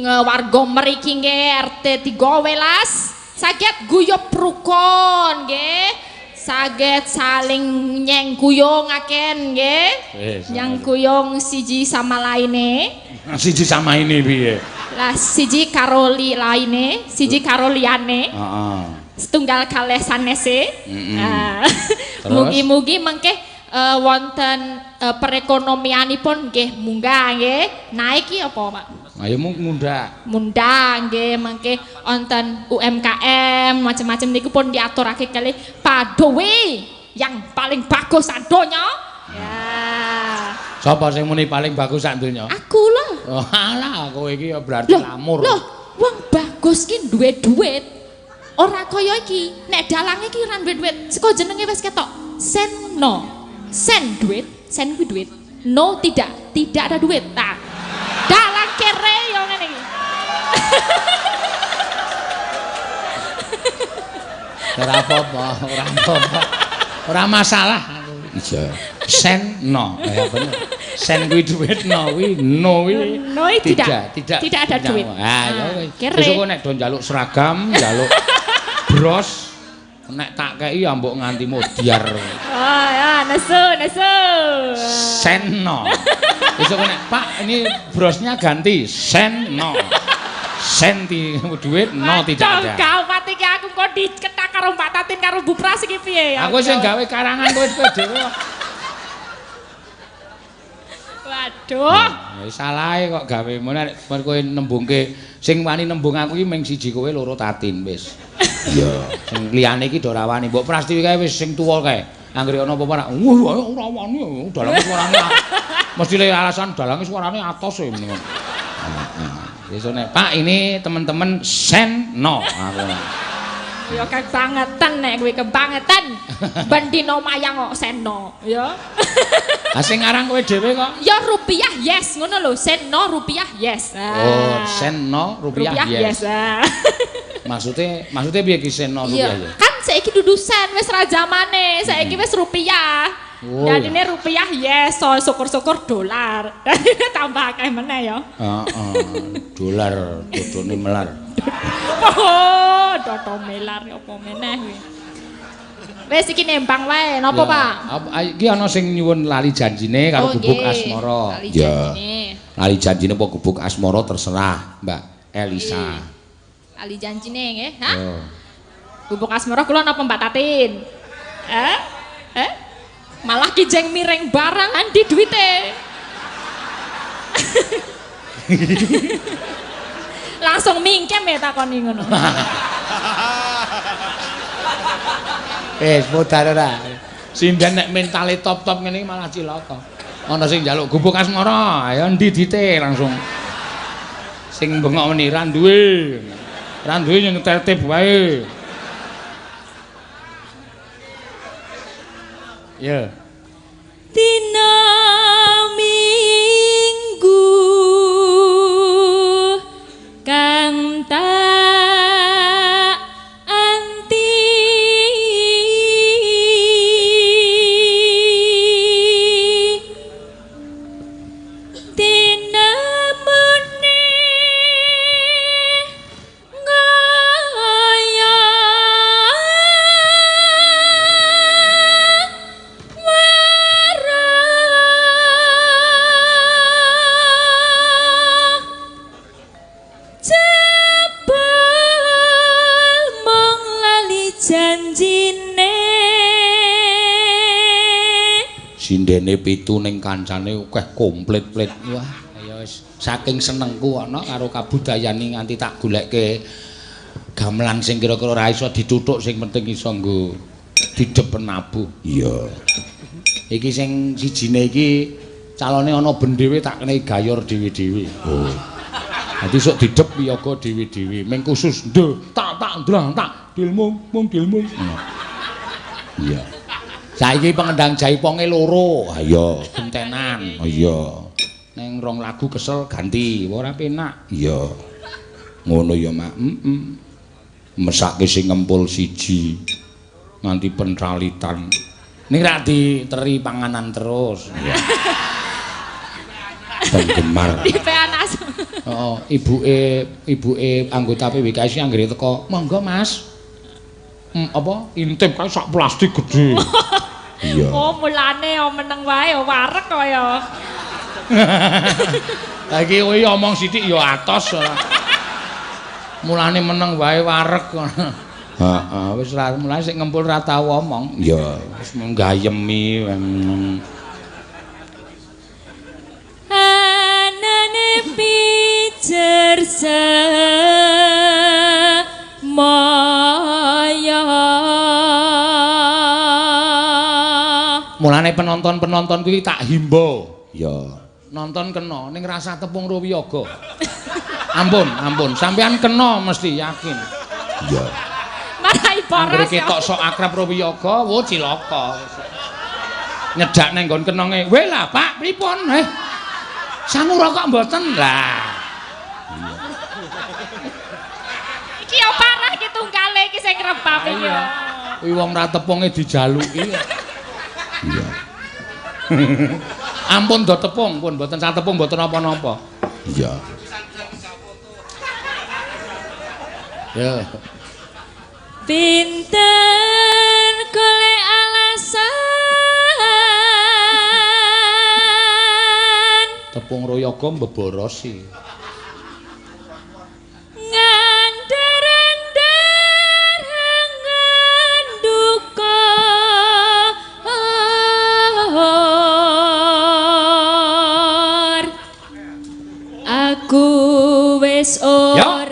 [SPEAKER 2] warga mriki nggih RT 13 saged guyub rukun nggih. Saged saling nyengkuyungaken nggih. Nyengkuyung siji sama laine.
[SPEAKER 1] Siji sama ini piye?
[SPEAKER 2] Lah siji karo laine, siji karo liyane.
[SPEAKER 1] Heeh.
[SPEAKER 2] Setunggal kalih sanese.
[SPEAKER 1] Terus?
[SPEAKER 2] Mugi-mugi mengke wonten perekonomianipun nggih munggah nggih. Naik ki apa, Pak?
[SPEAKER 1] Ayo mundhak.
[SPEAKER 2] Mundhak nggih mengke wonten UMKM macam-macam niku pun diaturake kalih Pak Dowi yang paling bagus sak donya. Ya.
[SPEAKER 1] Sapa sing muni paling bagus sak donya?
[SPEAKER 2] Aku lah.
[SPEAKER 1] Oh, alah kowe iki ya berarti
[SPEAKER 2] Loh,
[SPEAKER 1] lamur.
[SPEAKER 2] Loh, wong bagus ki duwe duit. Ora kaya iki. Nek dalange ki ora duwe duit. Saka jenenge wis ketok. Sen no. Sen duit, sen kuwi duit. No tidak, tidak ada duit. Nah. Dalang kere yo ngene iki.
[SPEAKER 1] Ora apa-apa, ora apa-apa. Ora masalah. Iya. Sen no. Ya bener. Sen kuwi duit no kuwi no kuwi.
[SPEAKER 2] No, tidak.
[SPEAKER 1] Tidak,
[SPEAKER 2] Tidak ada duit.
[SPEAKER 1] Ah, ya wis.
[SPEAKER 2] Kere.
[SPEAKER 1] Besok nek do njaluk seragam, njaluk bros, nek tak kei ya mbok nganti modiar.
[SPEAKER 2] Oh ya, nesu, nesu.
[SPEAKER 1] Sen no. Besok nek Pak ini brosnya ganti sen no. Sen ti duit no tidak ada.
[SPEAKER 2] Gawat iki aku kok diketak karo Mbak Tatin karo Bu Pras iki piye ya?
[SPEAKER 1] Aku sing gawe karangan kowe kowe dhewe kok.
[SPEAKER 2] Waduh.
[SPEAKER 1] Ya salahe kok gawe nek kowe nembungke sing wani nembung aku iki mung siji kowe loro Tatin wis. Iya. Sing liyane iki do ora wani. Mbok Prastiwi kae wis sing tuwa kae. Anggere ana apa-apa ora ora wani dalange suarane. Mesti le alasan dalange suarane atos e mendingan. Heeh. Wis nek Pak ini teman-teman sen no aku.
[SPEAKER 2] Ya kebangetan nek kowe kebangetan. Ben dina mayang kok seno, ya.
[SPEAKER 1] Lah sing ngarang kowe dhewe kok.
[SPEAKER 2] Ya rupiah yes ngono lho, seno rupiah yes.
[SPEAKER 1] Oh, seno rupiah,
[SPEAKER 2] rupiah
[SPEAKER 1] yes.
[SPEAKER 2] Yes. Ah.
[SPEAKER 1] Maksudnya piye ki seno rupiah
[SPEAKER 2] Iya.
[SPEAKER 1] ya?
[SPEAKER 2] Kan saiki dudu sen wis ra zamane, saiki wis rupiah.
[SPEAKER 1] Oh.
[SPEAKER 2] Dadine rupiah yes, so syukur-syukur dolar. Dadine tambah akeh meneh ya.
[SPEAKER 1] Heeh, dolar dodone melar.
[SPEAKER 2] Oh, dodo melar apa meneh kuwi. Wis iki nembang wae, napa Pak?
[SPEAKER 1] Iki ana sing nyuwun lali janjine karo gubuk asmara.
[SPEAKER 2] Lali janjine.
[SPEAKER 1] Lali janjine apa gubuk asmara terserah, Mbak Elisa.
[SPEAKER 2] Lali janjine nggih, ha? Gubuk asmara kula napa Mbak Tatin? Eh? Eh? Malah kijeng miring barang andi duwite. Langsung mingkem ya takoni ngono.
[SPEAKER 1] Wis modar ora. Sinden nek mentale top-top ngene iki malah cilaka. Ana sing njaluk gubuk asmara, ayo endi dite langsung. Sing bengok meni ra duwe. Ra duwe yen tertib wae. Ya.
[SPEAKER 4] Dina Minggu kang tak anti dina mene ngaya janjine.
[SPEAKER 1] Sindene pitu ning kancane akeh komplit-plit. Wah, ya wis saking senengku ana karo kabudayane nganti tak goleke gamelan sing kira-kira ora iso dituthuk sing penting iso nggo didep penabuh. Iya. Iki sing sijine iki calone ana ben dhewe tak kene gayor dhewe-dhewe. Oh. Dadi sok didep wiyaga dhewe-dhewe, meng khusus ndhe tak tak ndrang tak dilmung mung dilmung. Iya. Saiki pengendang jaiponge loro. Ha iya, gentenan. Iya. Neng rong lagu kesel ganti, ora penak. Iya. Ngono ya, Mak. Heeh. Mesake sing ngempul siji nganti pentralitan. Ning rak diteri panganan terus. Iya. Penggemar.
[SPEAKER 2] Dipeanas.
[SPEAKER 1] Heeh, ibuke anggota PWKS anggere teko, "Monggo, Mas." Apa intip kae sak plastik gedhe. Iya.
[SPEAKER 2] Oh, mulane meneng wae wareg kaya.
[SPEAKER 1] Lah iki kuwi omong sithik ya atos ora. Mulane meneng wae wareg. Heeh, wis ra mulane sik ngempul ra tau omong. Iya, wis nggayemi.
[SPEAKER 4] Anane pijer maya.
[SPEAKER 1] Mulane penonton-penonton kuwi tak himbau. Ya. Nonton kena ning rasa tepung Ruwiyaga. Ampun, ampun, sampean kena mesti yakin. Iya.
[SPEAKER 2] Marai boros.
[SPEAKER 1] Anggere ketok sok akrab Ruwiyaga, wo cilaka. Nyedak nang nggon kenonge. Weh lah, Pak, pripun? Sangu rokok mboten? Lah.
[SPEAKER 2] Iki yo parah iki tunggale iki sing ngrebab iki.
[SPEAKER 1] Kuwi wong ra tepunge dijaluki. Iya. Ampun do tepung, pun mboten sak tepung mboten napa-napa. Iya. Ya.
[SPEAKER 4] Pinter golek alasan.
[SPEAKER 1] Tepung Royaga mbeborosi.
[SPEAKER 4] Ngandar-andar nganduka. Aku wis ora.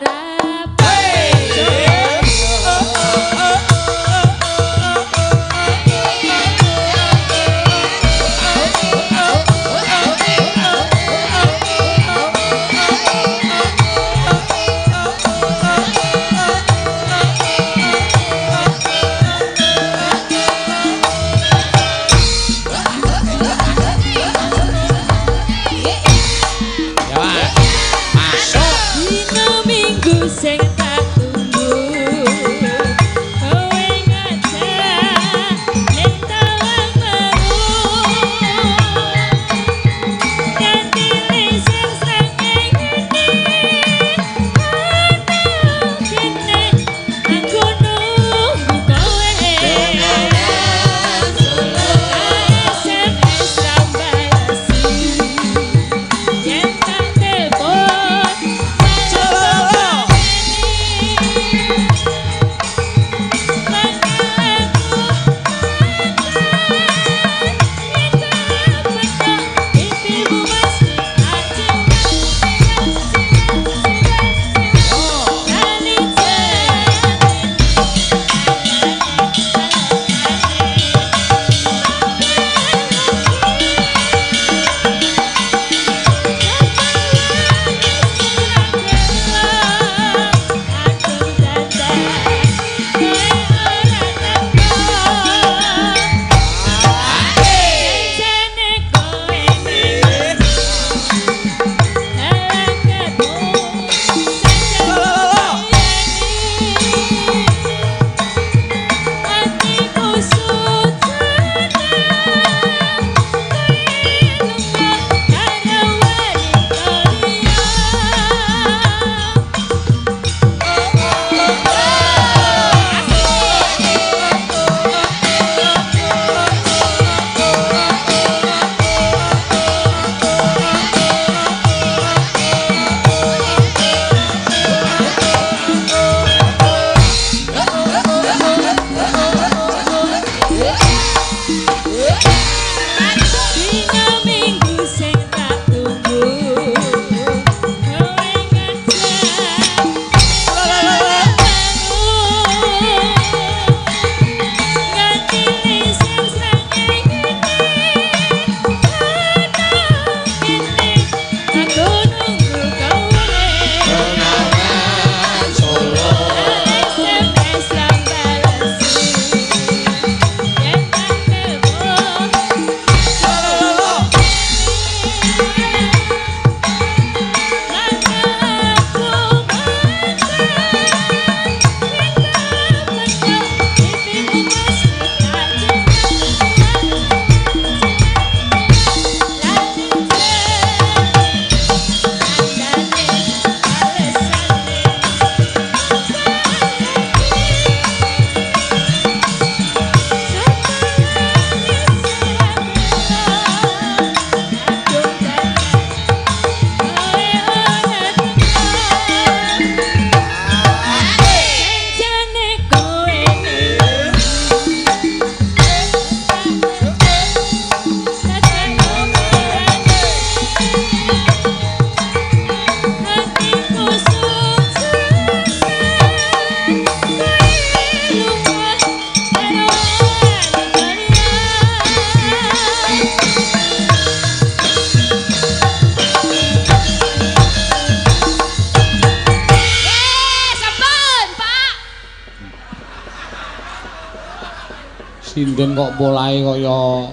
[SPEAKER 1] Sinden kok polahe kaya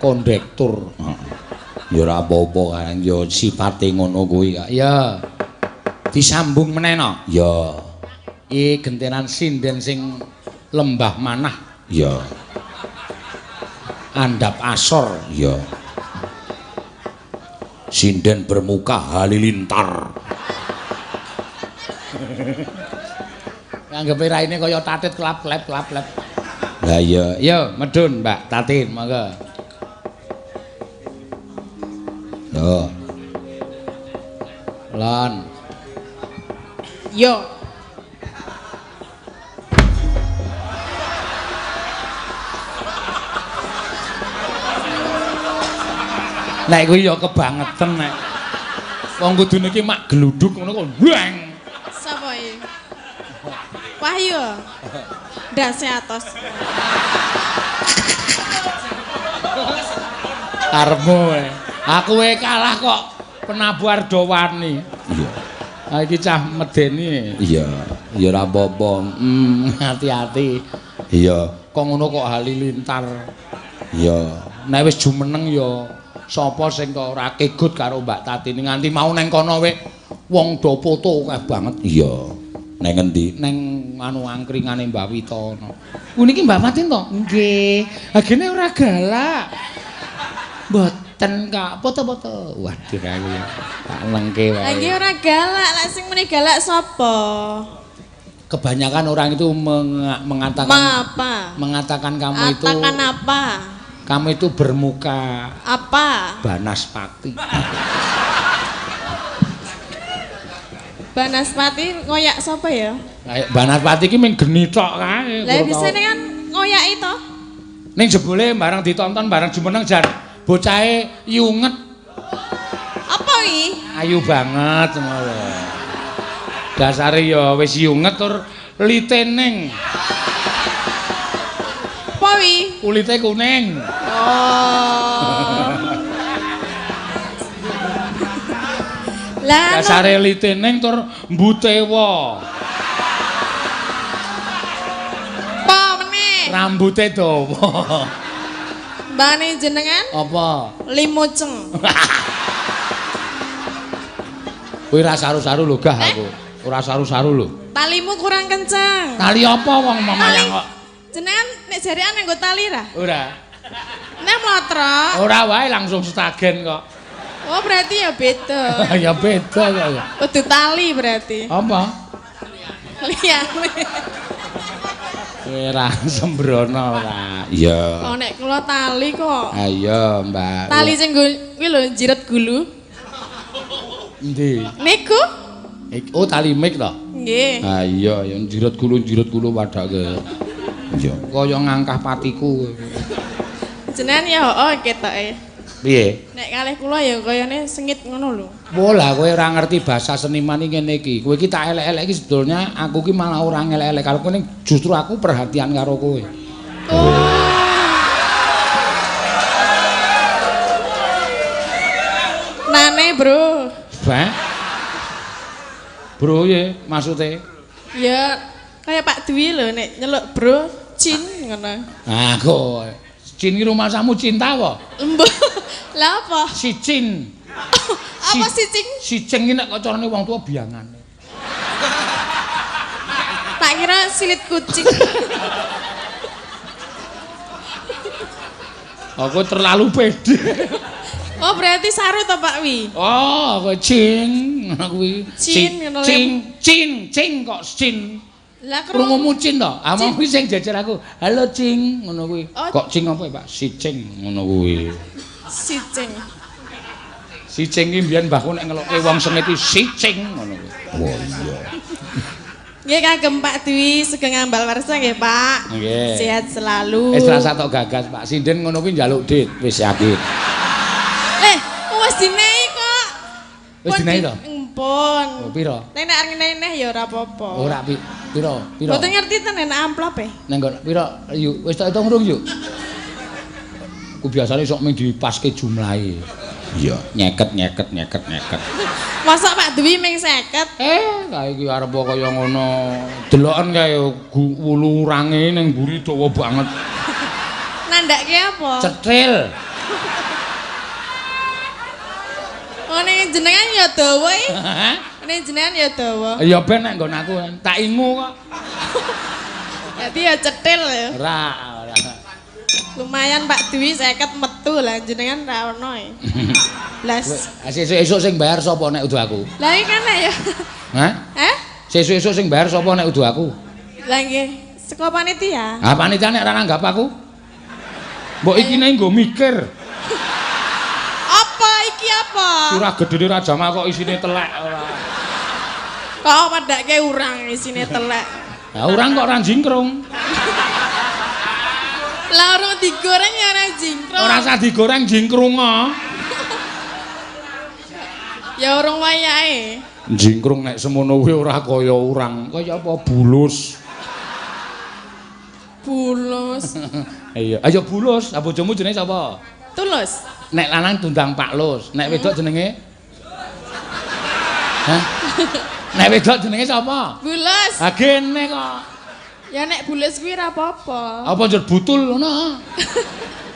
[SPEAKER 1] kondektur. Ya ora apa-apa kan ya sifate ngono kuwi kok. Ya. Disambung meneh no? Ya. Iki gentenan sinden sing lembah manah. Ya. Andhap asor. Ya. Sinden bermuka halilintar. Anggepe raine kaya tatit klap klep klap klep. Lah iya, yo medun Mbak Tatin monggo. Yo. Lon.
[SPEAKER 5] Yo.
[SPEAKER 1] Nek kuwi ya kebangeten nek. Wong kudune iki mak gluduk ngono kok. Bang.
[SPEAKER 5] Sapa iki? Wahyu. Ndase atos.
[SPEAKER 1] Karepmu kowe. Aku wae kalah kok penabuh Ardawani. Iya. Ha iki cah medeni. Iya, ya ora apa-apa. Hati-hati. Iya, kok ngono kok halilintar. Iya. Nek wis jumeneng ya sapa sing kok ora kegut karo Mbak Tatini nganti mau neng kono we wong do foto akeh banget. Iya. Neng ngendi? Neng anu angkringane Mbak Wita ono. Ku niki Mbak Tatin to? Nggih. Ha gene ora galak. Mboten Kak, foto-foto. Waduh aku ya. Tak lengke wae.
[SPEAKER 5] Lah iki ora galak, lek sing muni galak sapa?
[SPEAKER 1] Kebanyakan orang itu mengatakan
[SPEAKER 5] apa?
[SPEAKER 1] Mengatakan kamu itu
[SPEAKER 5] Katakan apa?
[SPEAKER 1] Kamu itu bermuka
[SPEAKER 5] apa?
[SPEAKER 1] Banaspati.
[SPEAKER 5] Banaspati ngoyak sapa ya?
[SPEAKER 1] Kayak Banaspati iki mung geni tok kae.
[SPEAKER 5] Lah bisane kan ngoyaki to.
[SPEAKER 1] Ning jebule bareng ditonton bareng jumeneng jan bocahe yunget.
[SPEAKER 5] Apa iki?
[SPEAKER 1] Ayu banget ngono. Dasare ya wis yunget tur litening.
[SPEAKER 5] Apa wi?
[SPEAKER 1] Kulite kuning.
[SPEAKER 5] Oh. Lah
[SPEAKER 1] dasare litening tur mbutewa.
[SPEAKER 5] Apa meneh?
[SPEAKER 1] Rambute dawa.
[SPEAKER 5] Mbane jenengan?
[SPEAKER 1] Apa?
[SPEAKER 5] Limuceng.
[SPEAKER 1] Kuwi ora saru-saru lho gah aku. Ora saru-saru lho.
[SPEAKER 5] Talimu kurang kencang.
[SPEAKER 1] Tali apa wong memayang kok?
[SPEAKER 5] Jenengan nek jarian nganggo tali ra?
[SPEAKER 1] Ora.
[SPEAKER 5] Nek mlotrok.
[SPEAKER 1] Ora wae langsung setagen kok.
[SPEAKER 5] Oh berarti ya beda.
[SPEAKER 1] Ya beda kok.
[SPEAKER 5] Kudu tali berarti.
[SPEAKER 1] Apa?
[SPEAKER 5] Liyane.
[SPEAKER 1] Kowe ra sembrono ora. Iya.
[SPEAKER 5] Oh nek kula tali kok.
[SPEAKER 1] Ha iya, Mbak.
[SPEAKER 5] Tali sing kuwi lho jiret gulu.
[SPEAKER 1] Endi?
[SPEAKER 5] Niku.
[SPEAKER 1] Oh tali mic to?
[SPEAKER 5] Nggih.
[SPEAKER 1] Ha iya, ya jiret gulu padake. Iya. Kaya ngangkah patiku.
[SPEAKER 5] Jenengan ya heeh ketoke.
[SPEAKER 1] Piye?
[SPEAKER 5] Nek kalih kula ya kayane sengit ngono lho.
[SPEAKER 1] Wo lah kowe ora ngerti bahasa seniman iki ngene iki. Kowe iki tak elek-elek iki sebetulnya aku ki malah ora ngelek-elek karo kowe, justru aku perhatian karo kowe.
[SPEAKER 5] Oh. Nane, Bro.
[SPEAKER 1] Bah. Bro ye maksude?
[SPEAKER 5] Ya kaya Pak Dwi lho nek nyeluk bro cin ngono.
[SPEAKER 1] Ah kok cin iki rumasamu cinta apa?
[SPEAKER 5] Embuh. Lah apa?
[SPEAKER 1] Si cin.
[SPEAKER 5] Apa si cing?
[SPEAKER 1] Si cing iki nek kacarane wong tua biyangane.
[SPEAKER 5] Tak kira silit kucing.
[SPEAKER 1] Aku terlalu pede.
[SPEAKER 5] Oh berarti saru to Pak Wi?
[SPEAKER 1] Oh, kowe cing ngono kuwi.
[SPEAKER 5] Cin ngono
[SPEAKER 1] cing cin cing kok cin.
[SPEAKER 5] Lah
[SPEAKER 1] krungumu cin to? Ah mong kuwi sing jejer aku. Halo cing ngono kuwi.
[SPEAKER 5] Oh.
[SPEAKER 1] Kok cing apa ya, Pak? Si cing ngono kuwi.
[SPEAKER 5] Si cing.
[SPEAKER 1] Si cing ki mbiyen mbahku nek ngelokke wong sengit iki si cing ngono kuwi. Wah iya.
[SPEAKER 5] Nggih kagem Pak Dwi sugeng ambal warsa nggih Pak.
[SPEAKER 1] Nggih.
[SPEAKER 5] Sehat selalu.
[SPEAKER 1] Wis rasa tok gagas Pak. Sinden ngono kuwi njaluk dit wis yakin.
[SPEAKER 5] Wis dinehi kok.
[SPEAKER 1] Wis dinehi to?
[SPEAKER 5] Empun.
[SPEAKER 1] Oh pira?
[SPEAKER 5] Nek nek arep ngeneh ya ora apa-apa.
[SPEAKER 1] Ora pira? Pira?
[SPEAKER 5] Mboten ngerti tenan amplop e.
[SPEAKER 1] Nang nggon pira? Yuk wis tak hitung rung yuk. Ku biasane sok mung dipaske jumlahe. Iya, nyeket nyeket nyeket nyeket.
[SPEAKER 5] Mosok Pak Dwi ming 50?
[SPEAKER 1] Kae iki arep kaya ngono. Deloken kae wulu urange ning mburi dawa banget.
[SPEAKER 5] Nandake apa?
[SPEAKER 1] Cetil.
[SPEAKER 5] Oh ning jenengan ya dawa iki. Ning jenengan ya dawa.
[SPEAKER 1] Ya ben nek nggon aku tak ingu kok.
[SPEAKER 5] Dadi ya cetil ya.
[SPEAKER 1] Ora, ora.
[SPEAKER 5] Lumayan Pak Dwi 50 metu lah jenengan ra ono e. Blas.
[SPEAKER 1] Sesuk-esuk sing bayar sapa nek udu aku?
[SPEAKER 5] Lah iki kan ya.
[SPEAKER 1] Hah?
[SPEAKER 5] Eh?
[SPEAKER 1] Sesuk-esuk sing bayar sapa nek udu aku?
[SPEAKER 5] Lah nggih, saka panitia.
[SPEAKER 1] Ah panitia nek ora nanggap aku. Mbok iki nek nggo mikir.
[SPEAKER 5] Apa iki apa?
[SPEAKER 1] Sirah gedene Raja Mah kok isine telek ora.
[SPEAKER 5] Kok padake urang isine telek.
[SPEAKER 1] Lah urang kok ora jingkrung.
[SPEAKER 5] Lah urung digoreng ya ora jingkrung.
[SPEAKER 1] Ora usah digoreng jingkrung kok.
[SPEAKER 5] Ya urung wayahe.
[SPEAKER 1] Jingkrung nek semono kuwi ora kaya urang, kaya apa bulus.
[SPEAKER 5] Bulus.
[SPEAKER 1] Iya, ayo bulus. Ah bojomu jenenge sapa?
[SPEAKER 5] Tulus.
[SPEAKER 1] Nek lanang diundang Pak Lus, nek wedok jenenge? Hah? Nek wedok jenenge sapa?
[SPEAKER 5] Bulus.
[SPEAKER 1] Ha gene kok.
[SPEAKER 5] Ya nek bulus kuwi ora apa-apa.
[SPEAKER 1] Apa njur butul ngono?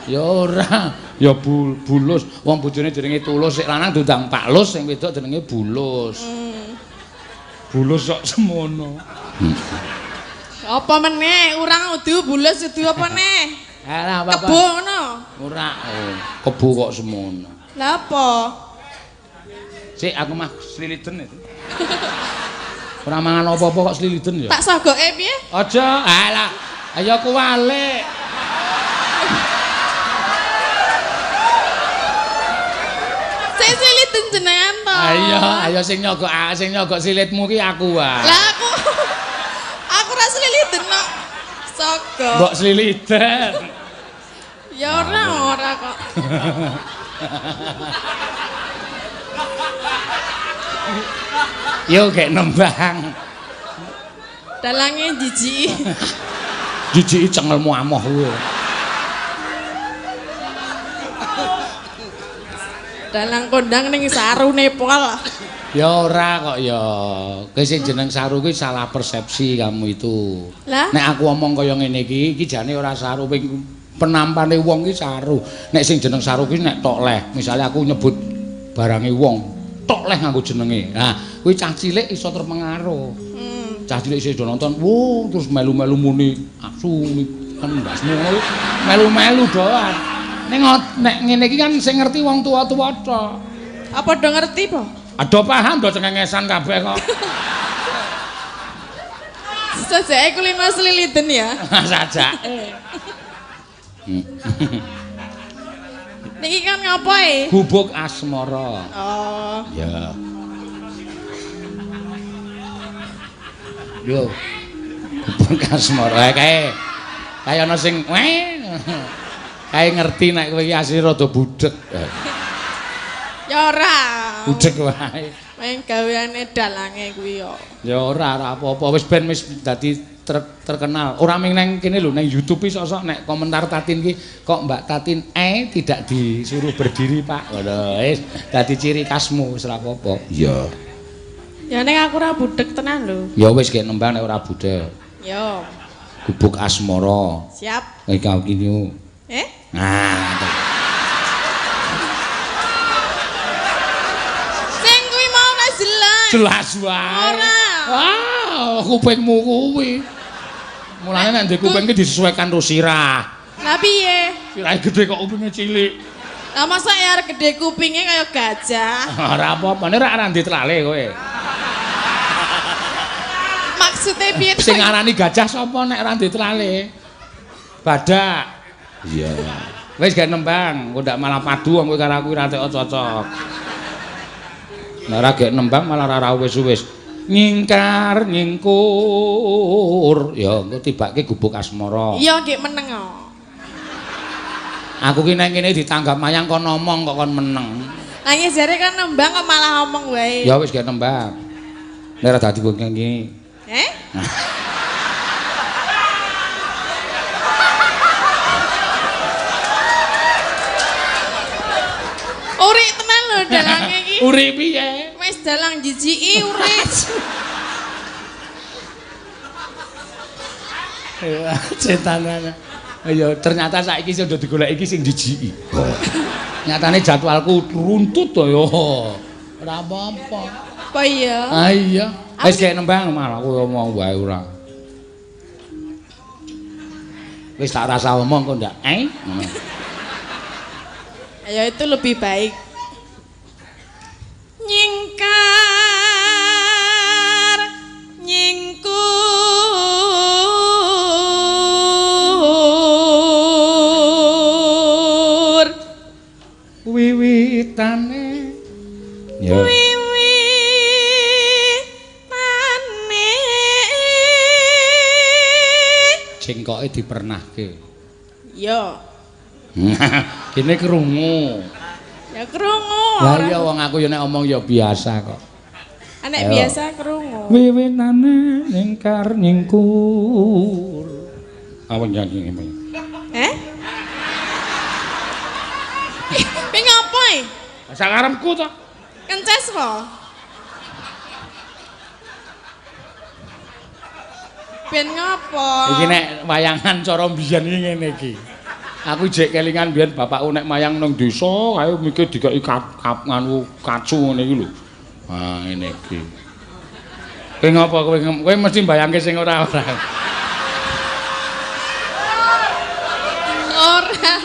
[SPEAKER 1] Ya ora, ya bulus. Wong bojone jenenge Tulus, sing lanang diundang Pak Lus, sing wedok jenenge Bulus. Bulus kok semono.
[SPEAKER 5] Apa meneh? Urang udu bulus udu apa neh?
[SPEAKER 1] Alah apa-apa.
[SPEAKER 5] Kebo ngono.
[SPEAKER 1] Ora, oh, kebo kok semono.
[SPEAKER 5] Lah apa?
[SPEAKER 1] Sik aku mah sliliden itu. Ora mangan apa-apa kok sliliden ya.
[SPEAKER 5] Tak sogoke piye?
[SPEAKER 1] Aja, alah. Ayo kuwalik.
[SPEAKER 5] Sing sliliden jenengan to.
[SPEAKER 1] Ayo, ayo sing nyogok silitmu ki aku wae.
[SPEAKER 5] Lah aku ora sliliden kok. Sogok.
[SPEAKER 1] Mbok sliliden.
[SPEAKER 5] Ya ora, ora kok.
[SPEAKER 1] Yo gek nembang.
[SPEAKER 5] Dalange jijiki.
[SPEAKER 1] Jijiki cengelmu amoh kuwi.
[SPEAKER 5] Dalang kondang ning sarune pol.
[SPEAKER 1] Ya ora kok ya. Kowe sing jeneng saru kuwi salah persepsi kamu itu.
[SPEAKER 5] Lah?
[SPEAKER 1] Nek aku omong kaya ngene iki, iki jane ora saru, ping penampane wong iki saru. Nek sing jeneng saru kuwi nek tok leh, misale aku nyebut barange wong, tok leh nganggo jenenge. Nah, kuwi cah cilik iso terpengaruh. Cah cilik iso nonton, wo terus melu-melu muni asu kan ndasmu ngono melu-melu doan. Ning nek ngene iki kan sing ngerti wong tuwa-tuwa tok.
[SPEAKER 5] Apa do ngerti po?
[SPEAKER 1] Ado paham do cengengesan kabeh kok.
[SPEAKER 5] Sajake kulino sliliden ya.
[SPEAKER 1] Sajake.
[SPEAKER 5] Niki kan ngopo e?
[SPEAKER 1] Gubuk asmara.
[SPEAKER 5] Oh.
[SPEAKER 1] Ya. Yo. Gubuk asmara kae. Kae ana sing kae ngerti nek kowe iki asli rada budhek.
[SPEAKER 5] Ya ora.
[SPEAKER 1] Budhek wae.
[SPEAKER 5] Main gaweane dalange kuwi yo.
[SPEAKER 1] Ya ora, ora apa-apa. Wis ben wis dadi terkenal. Ora ming nang kene lho, nang YouTube iki sok-sok nek komentar Tatin ki kok Mbak Tatin tidak disuruh berdiri, Pak. Ngono wis dadi ciri khasmu wis ora apa-apa. Iya.
[SPEAKER 5] Ya ning aku ora budhek tenan lho.
[SPEAKER 1] Ya wis gek nembang nek ora budhek.
[SPEAKER 5] Yo.
[SPEAKER 1] Gubuk asmara.
[SPEAKER 5] Siap.
[SPEAKER 1] Iki iki.
[SPEAKER 5] Eh?
[SPEAKER 1] Nah,
[SPEAKER 5] sing kuwi mau ora jelas.
[SPEAKER 1] Jelas wae.
[SPEAKER 5] Ora.
[SPEAKER 1] Ah, kupingmu kuwi. Mulane nek ndek kuping ki disesuaikan karo sirah.
[SPEAKER 5] Lah piye?
[SPEAKER 1] Sirahe gedhe kok kupinge cilik.
[SPEAKER 5] Lah masa ya arep gedhe kupinge kaya gajah.
[SPEAKER 1] Ora apa-apa, nek ora ndek tlale kowe.
[SPEAKER 5] Maksude piye?
[SPEAKER 1] Sing ngarani gajah sapa nek ora ndek tlale? Badak. Iya. Wis gak nembang, engko ndak malah padu wong kowe karo aku ora tek cocok. Nek ora gek nembang malah ora wis-wis. Nyingkar nyingkur. Ya engko tibake gubuk asmara.
[SPEAKER 5] Iya gek meneng kok.
[SPEAKER 1] Aku ki nang kene ditanggap mayang kon ngomong kok kon meneng.
[SPEAKER 5] Lah nggih jare kan nembang kok malah ngomong wae.
[SPEAKER 1] Ya wis gek nembang. Nek ora dadi wong ngene.
[SPEAKER 5] Eh? Uri tenan lho dalange iki.
[SPEAKER 1] Uri piye?
[SPEAKER 5] Wis dalang jijiki uri.
[SPEAKER 1] Ya, cetanane. Ya ternyata saiki sing udah digoleki iki sing dijiki. Nyatane jadwalku runtut to ya. Ora apa-apa.
[SPEAKER 5] Apa iya?
[SPEAKER 1] Ah iya. Wis kek nembang malah aku omong wae ora. Wis tak rasa omong kok ndak. Eh?
[SPEAKER 5] Ya itu lebih baik. Nyingkar nyingkur
[SPEAKER 1] wiwitane ya
[SPEAKER 5] wiwitane
[SPEAKER 1] cengkoke dipernahke.
[SPEAKER 5] Ya.
[SPEAKER 1] Kene krungu.
[SPEAKER 5] Ya krungu.
[SPEAKER 1] Lah iya wong aku ya nek omong ya biasa kok.
[SPEAKER 5] Nek biasa krungu.
[SPEAKER 1] Wiwitane nyingkar nyingkur. Awan nyanyi ngene.
[SPEAKER 5] Eh? Piye ngopo e?
[SPEAKER 1] Sakarepku to.
[SPEAKER 5] Kences po? Ben ngopo?
[SPEAKER 1] Iki nek wayangan cara mbiyen iki ngene iki. Aku jek kelingan biyen bapakku nek mayang nang desa kae mikir dikeki kap nganu kacu ngene iki lho. Ah ngene iki. Kowe ngopo kowe kowe mesti mbayangke sing ora-ora.
[SPEAKER 5] Ora.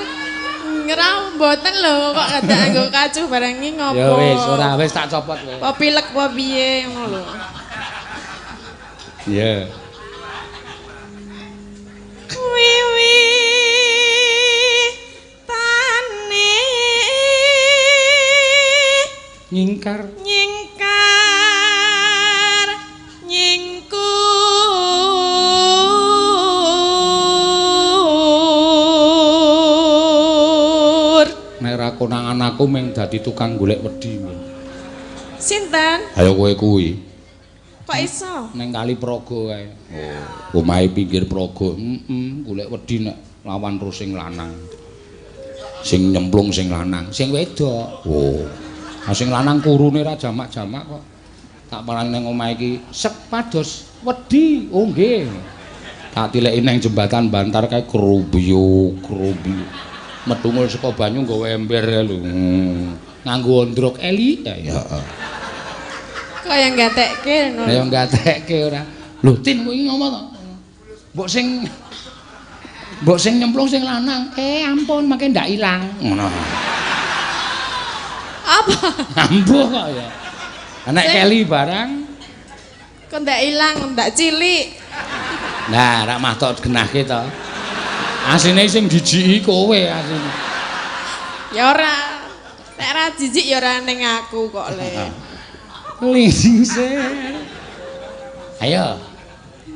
[SPEAKER 5] Ngira mboten lho kok dadak nganggo kacu barang iki ngopo.
[SPEAKER 1] Ya wis ora wis tak copot kowe.
[SPEAKER 5] Apa pilek apa piye ngono lho.
[SPEAKER 1] Iya.
[SPEAKER 5] Wiwitane
[SPEAKER 1] Nyingkar
[SPEAKER 5] nyingkar nyingkur
[SPEAKER 1] nek ra konangan aku mung dadi tukang golek wedi.
[SPEAKER 5] Sinten?
[SPEAKER 1] Ayo kowe kuwi.
[SPEAKER 5] Kok iso?
[SPEAKER 1] Ning kali Praga kae. Oh, omahe pinggir Praga. Heeh, golek wedi nek lawan terus sing lanang. Sing nyemplung sing lanang, sing wedok. Oh. Lah sing lanang kurune ra jamak-jamak kok. Tak parani ning omahe iki sek pados wedi. Oh nggih. Tak tileki ning jembatan Bantar kae krubiyuk, krubiyuk. Metungul saka banyu nggawa ember kae lho. Nganggo ondrok eli. Ya heeh.
[SPEAKER 5] Kaya gatekke ngono.
[SPEAKER 1] Kaya gatekke ora. Lho Tin kowe iki ngopo to? Mbok sing nyemplung sing lanang. Eh ampun make ndak ilang. Ngono.
[SPEAKER 5] Apa?
[SPEAKER 1] Ambuh kok ya. Nek keli barang
[SPEAKER 5] kok ndak ilang, ndak cilik.
[SPEAKER 1] Nah, rak mah tok genahke to. Asline sing jijiki kowe asline.
[SPEAKER 5] Ya ora. Nek ora jijik ya ora ning aku kok le.
[SPEAKER 1] Lingsir. Ayo.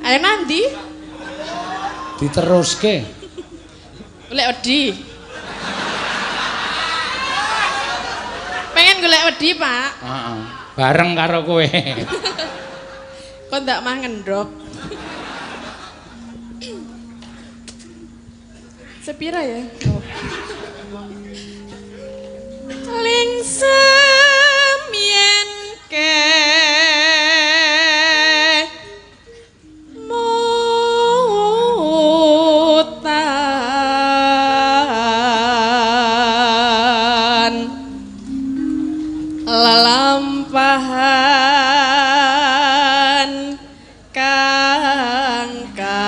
[SPEAKER 5] Ayo nanti?
[SPEAKER 1] Diteruske.
[SPEAKER 5] Golek wedi. Pengen golek wedi, Pak.
[SPEAKER 1] Heeh. Bareng karo kowe.
[SPEAKER 5] Kok ndak mah ngendhok. Sepira ya? Oh. Lingsem yen ke mutan lelampahan kang kawuri.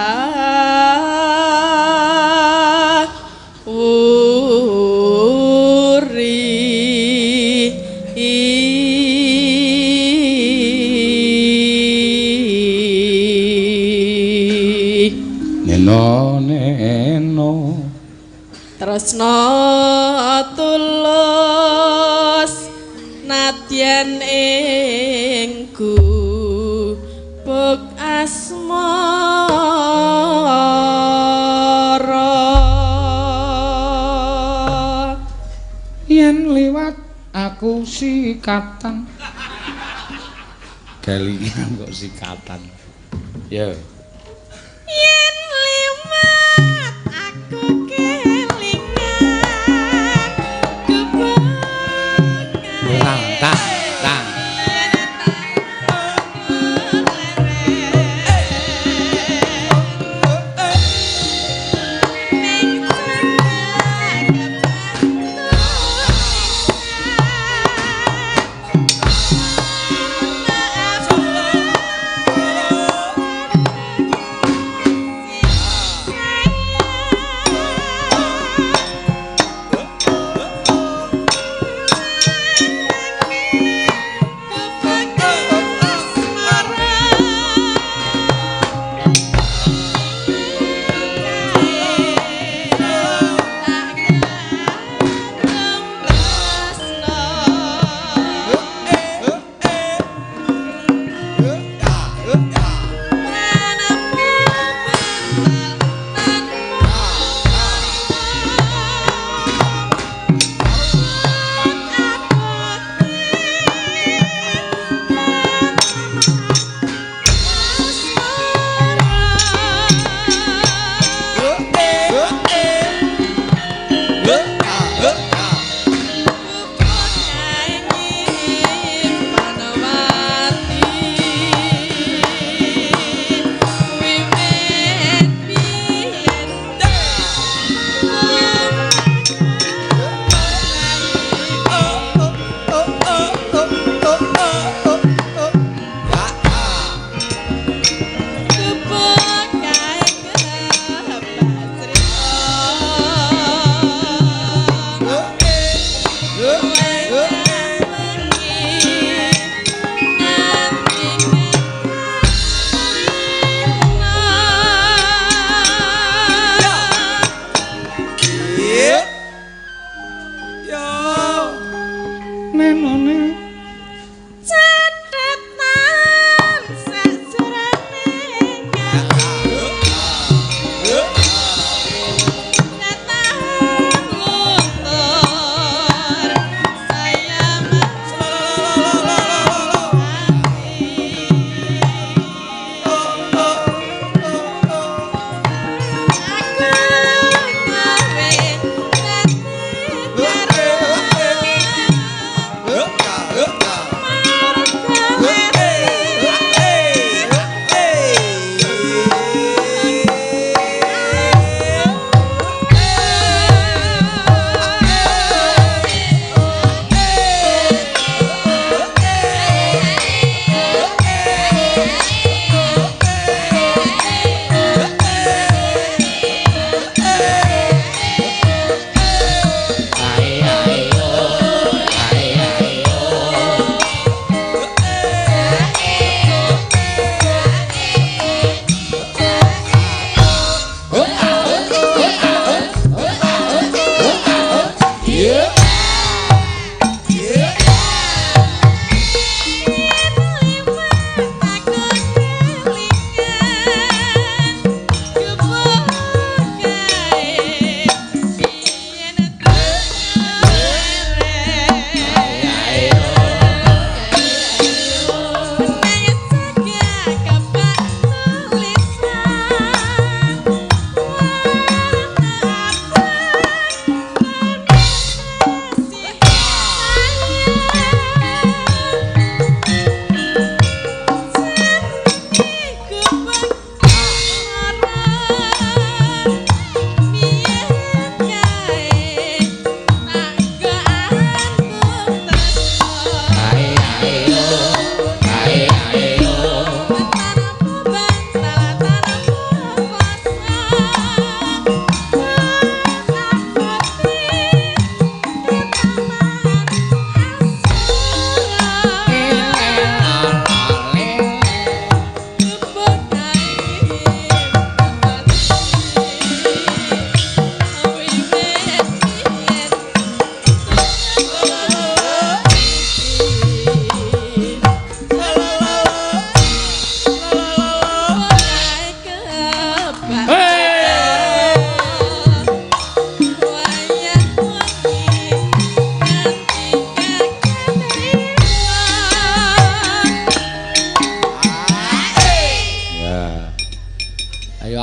[SPEAKER 1] Neno neno
[SPEAKER 5] tresno tulus nadyan ing gubuk asmara.
[SPEAKER 1] Yen liwat aku sikatan. Kelingan kok sikatan. Ya.
[SPEAKER 5] Yen liwat aku kelingan gubuk
[SPEAKER 1] Tang tang tang.
[SPEAKER 5] Ning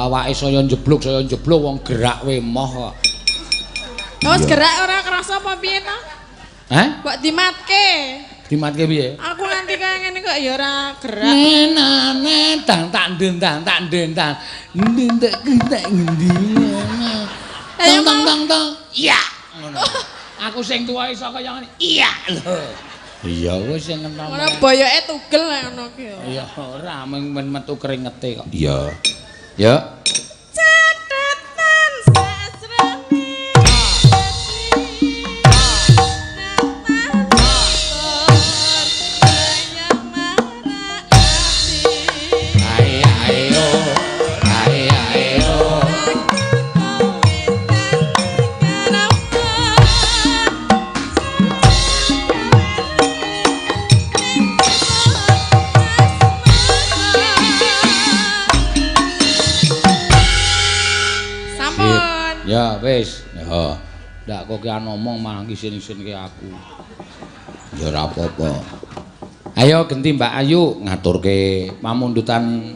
[SPEAKER 1] Awake saya njeblug wong gerak we moh kok.
[SPEAKER 5] Wis gerak ora kerasa apa piye to?
[SPEAKER 1] Hah?
[SPEAKER 5] Mbok dimatke.
[SPEAKER 1] Dimatke piye?
[SPEAKER 5] Aku nganti kaya ngene kok ya ora gerak.
[SPEAKER 1] Nenane tang tak ndentang tak ndentang. Ndentek kentek ngendi. Tang tang tang tang. Iya. Ngono. Aku sing tuwa iso kaya ngene. Iya lho. Iya wis sing enom.
[SPEAKER 5] Ora boyoke tugel nek ngono ki.
[SPEAKER 1] Iya ora mung metu keringete kok. Iya. Ya.
[SPEAKER 5] Catetan sasrane.
[SPEAKER 1] Ae ae yo. Ae ae yo.
[SPEAKER 5] Sampun.
[SPEAKER 1] Ya wis. Ya. Ndak kok ki ngomong malah ngisin-isinke aku. Ya ora apa-apa. Ayo genti Mbak Ayu ngaturke pamundutan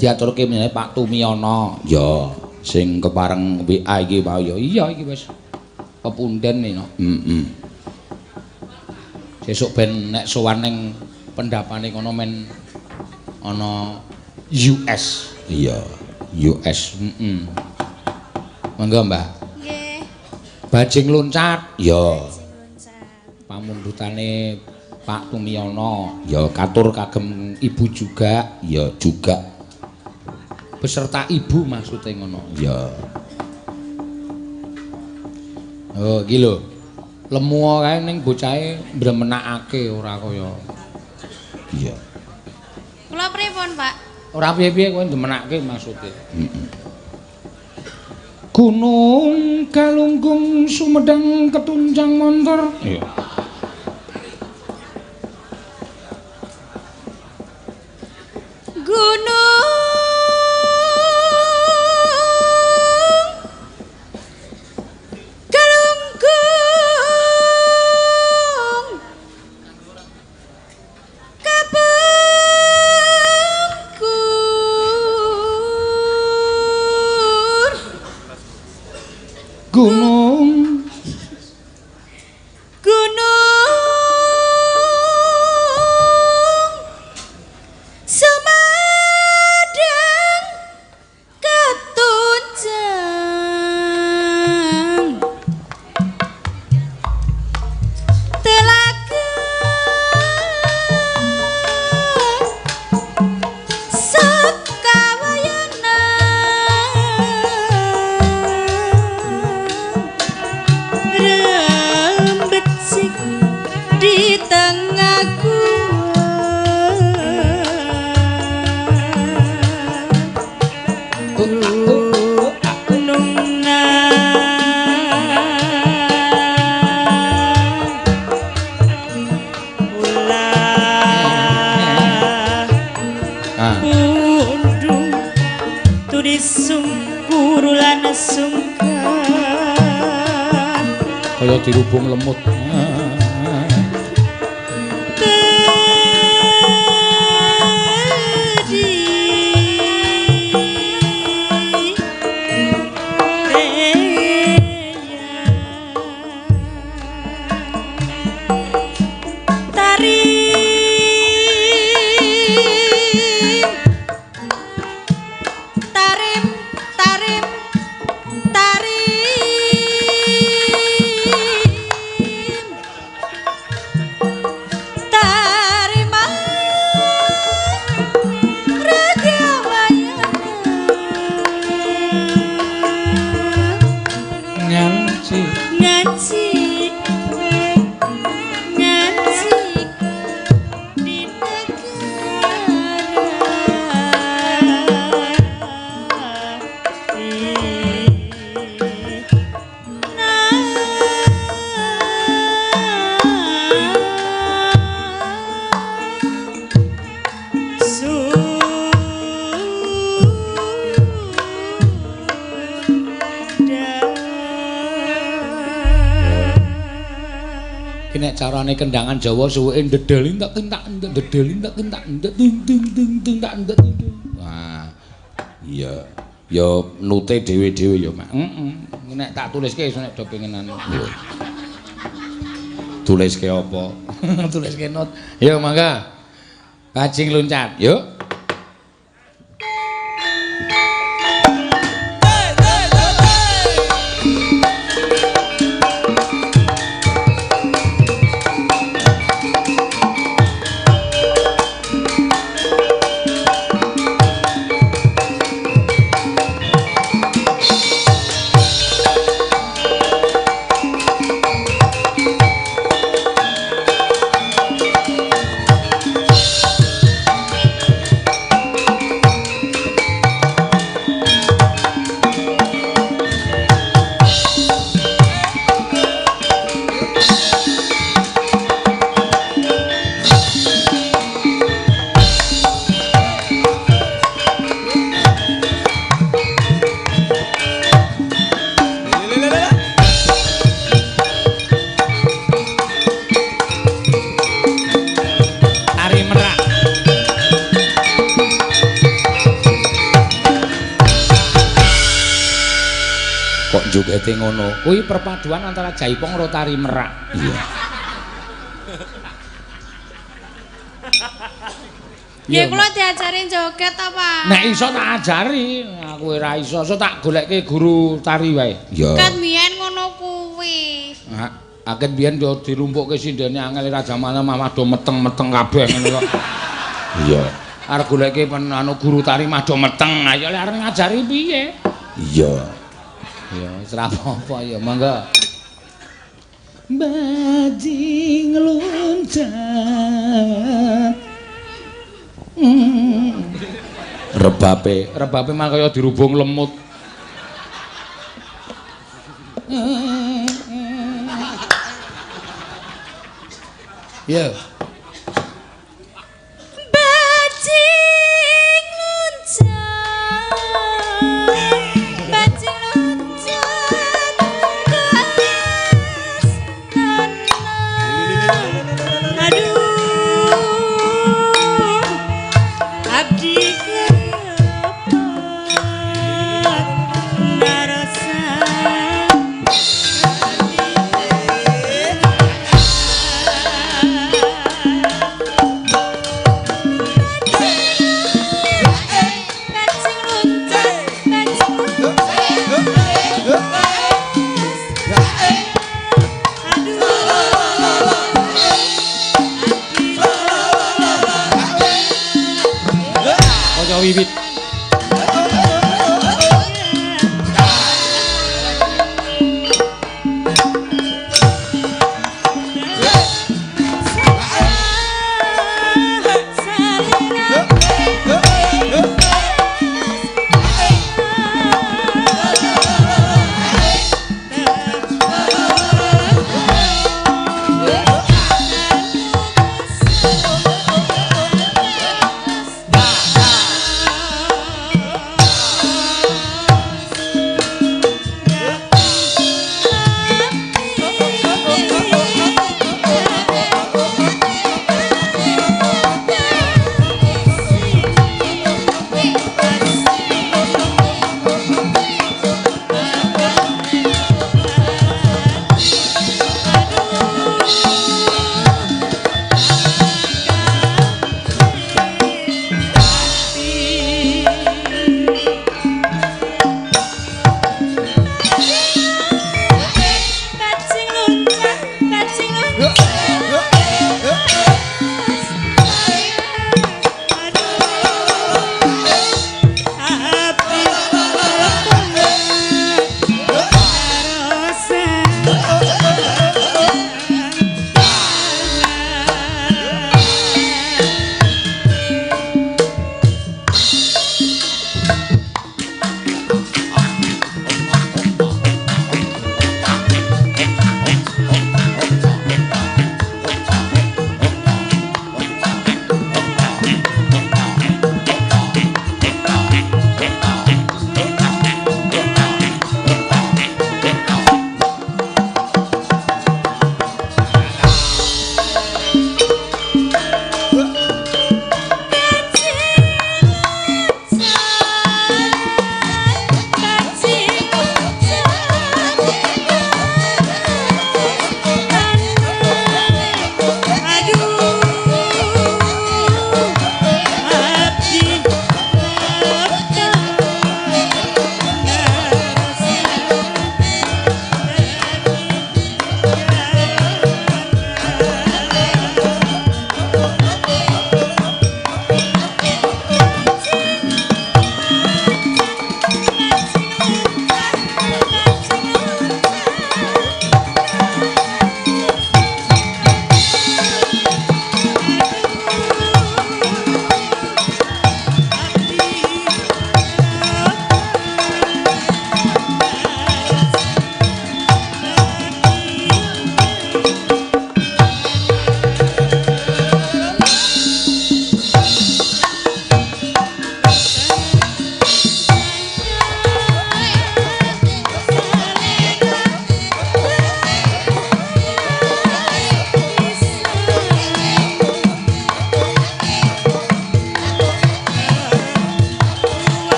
[SPEAKER 1] diaturke menyang Pak Tumiyono. Ya, sing kepareng WA iki mau ya. Iya iki wis pepunden iki no. Heeh. Sesuk ben nek sowan ning pendapane kono men ana US. Iya, US. Heeh. Monggo, Mbah.
[SPEAKER 4] Nggih.
[SPEAKER 1] Bajing loncat. Ya.
[SPEAKER 4] Bajing loncat.
[SPEAKER 1] Pamundutane Pak Tumiyono. Ya katur kagem ibu juga. Ya juga. Beserta ibu maksude ngono. Ya. Oh, iki lho. Lemu kae ning bocahe mbremenakake ora kaya. Iya.
[SPEAKER 4] Kula pripun, Pak?
[SPEAKER 1] Ora piye-piye kowe ndemenake maksude. Heeh. Gunung Galunggung Sumedang ketunjang montor. Iya.
[SPEAKER 4] Gunung Galunggung Kapungkur.
[SPEAKER 1] Gunung
[SPEAKER 4] Gunung Sumedang ketunjang Telaga Sukawayana rembet sik di tengah gua. Gunung ulah
[SPEAKER 1] Ah.
[SPEAKER 4] pundung turis sungkur lan sungkan
[SPEAKER 1] Kaya dirubung lemut.
[SPEAKER 4] Tarim tarim tarim tarim tarima regawayana
[SPEAKER 1] Nganci.
[SPEAKER 4] ngaji ngaji di negara.
[SPEAKER 1] Ki nek carane kendangan Jawa suweke ndedeli tak entak ndedeli tak entak ndek ting ting ting ting tak ndek ting. Wah. Iya. Ya nute dhewe-dhewe ya, Mak. Heeh. Nek tak tuliske iso nek do pengen anu. Tuliske apa? Tuliske not. Ya mangga. Bajing loncat, yuk. Jogete ngono. Kuwi perpaduan antara jaipong karo tari merak. Iya.
[SPEAKER 5] Nggih kula diajarin joget ta, Pak?
[SPEAKER 1] Nek iso tak ajari, aku ora iso, iso tak golekke guru tari wae. Iya.
[SPEAKER 5] Ket biyen ngono kuwi.
[SPEAKER 1] Ha, aket biyen yo dilumpukke sindene angel ra jamane mah do meteng-meteng kabeh ngono kok. Iya. Arep golekke anu guru tari mah do meteng, ayo lek arep ngajari piye? Iya. Ya, wis ora apa-apa ya, monggo. Bajing loncat. Rebape, rebape mah kaya dirubung lemut. Ya.
[SPEAKER 4] Bajing loncat. Bajing loncat. Aduh. Abdi kepat narasa.
[SPEAKER 1] Wiwit.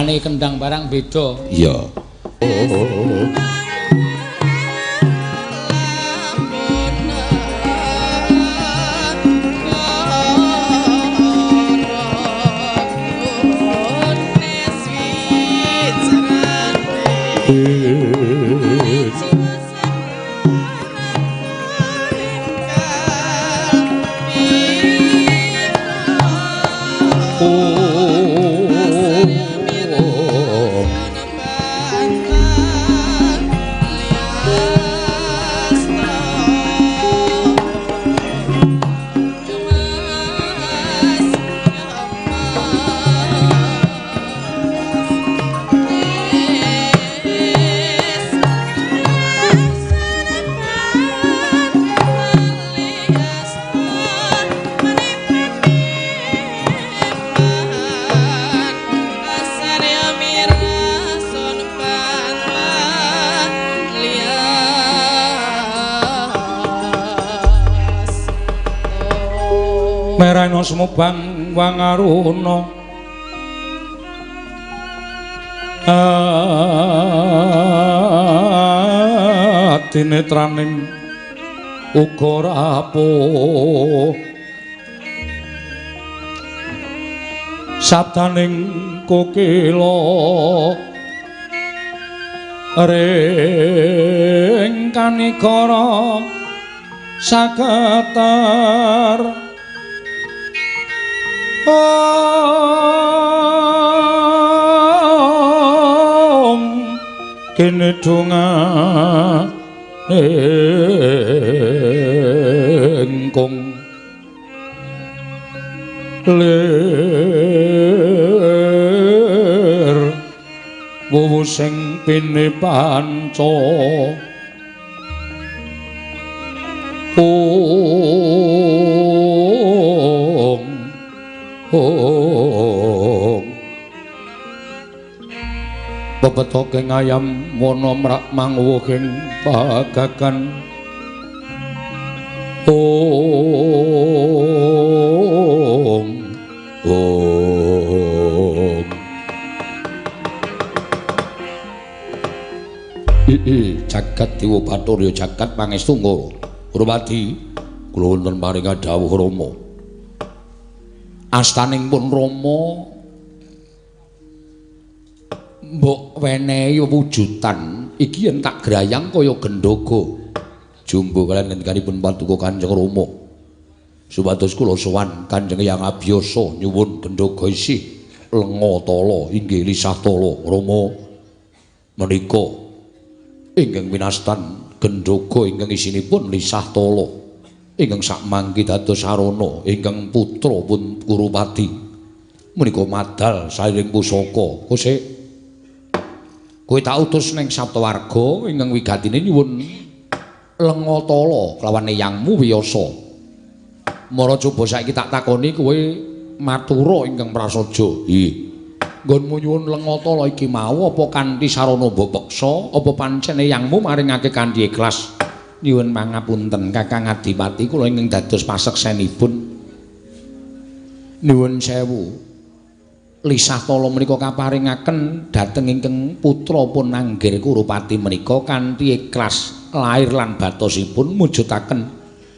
[SPEAKER 1] Nadane kendang barang beda.
[SPEAKER 3] Iya.
[SPEAKER 1] Merana sumubang wangaruna adinetraning uga rapuh sabdaning kokila ring kanikara saketar. Om kene dongane engkong lir wuwu sing pine panca Om Om pepetoking ayam wana mrak mangwuhing pagagan Om Om Jagat Dewa Bathara jagat pangestu Ngoro Kurupadi kula wonten paring dawuh Rama. Astaning pun Rama mbok wenehi wujudan iki yen tak grayang kaya gendhoga jumbo kalian ngendikanipun paduka Kanjeng Rama supados kula sowan Kanjeng Hyang Abiyasa nyuwun gendhoga isih lenga tala inggih lisah tala. Rama menika ingkang winastan gendhoga ingkang isinipun lisah tala ingkang sakmangki dados sarana ingkang putra pun Kurupati menika madal sairing pusaka. Kosek kowe tak utus ning Saptawarga ingkang wigatine nyuwun lenga tala kelawan eyangmu Wiyasa. Mara coba saiki tak takoni kowe matura ingkang prasaja. Nggih. Nggonmu nyuwun lenga tala iki mau apa kanthi sarana mbok peksa apa pancen eyangmu maringake kanthi ikhlas? Nyuwun pangapunten Kakang Adipati kula ingkang dados paseksenipun. Nyuwun sewu. Lisah tala menika kaparingaken dhateng ingkang putra pun Anggir Kurupati menika kanthi ikhlas lair lan batosipun mujudaken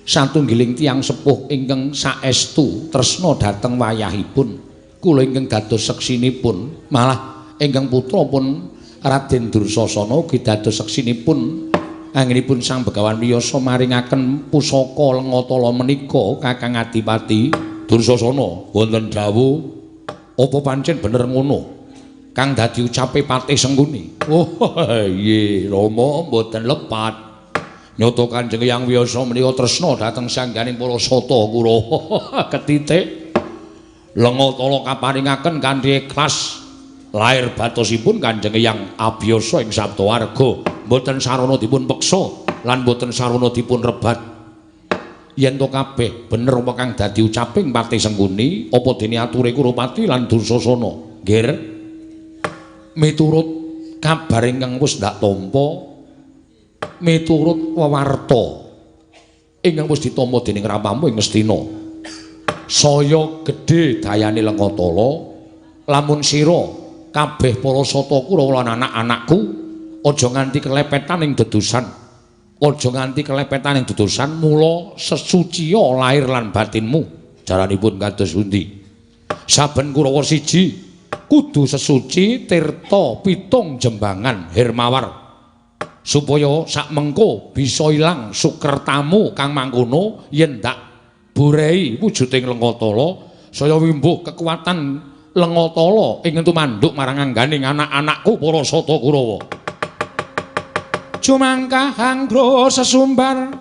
[SPEAKER 1] satunggiling tiyang sepuh ingkang saestu tresna dhateng wayahipun. Kula ingkang dados seksinipun, malah ingkang putra pun Raden Dursasana ugi dados seksinipun anggenipun Sang Begawan Wiyasa maringaken pusaka lenga tala menika Kakang Adipati Dursasana. Wonten dawuh apa pancen bener ngono kang dadi ucape Patih Sengkuni? Oh iya Rama mboten lepat. Nyata Kanjeng Hyang Wiyasa menika tresna dhateng sangganing para sata Kurawa. Ketitik lenga tala kaparingaken kanthi ikhlas lair batosipun Kanjeng Hyang Abiyasa ing Saptawarga. Mboten sarana dipun peksa lan mboten sarana dipun rebat. Yen to kabeh bener apa kang dadi ucaping Patih Sengkuni, apa dene ature Kurupati lan Dursasana? Nggir. Miturut kabar ingkang wis ndak tampa, miturut wewarta ingkang wis ditampa dening ramamu ing Ngastina, saya gedhe dayane lenga tala lamun sira Kabeh para sata Kurawa lan anak-anakku aja nganti kelepetan ing dedusan. Aja nganti kelepetan ing dedusan, mula sesuciya lahir lan batinmu. Jaranipun kados pundi? Saben Kurawa siji kudu sesuci tirta pitung jembangan Hermawar supaya sakmengko bisa ilang sukertamu kang mangkono yen ndak burehi wujuding Lengatala saya wimbuh kekuatan Lengatala ing tumanduk marang angganing anak-anakku para sata Kurawa. Jumangkah anggra sesumbar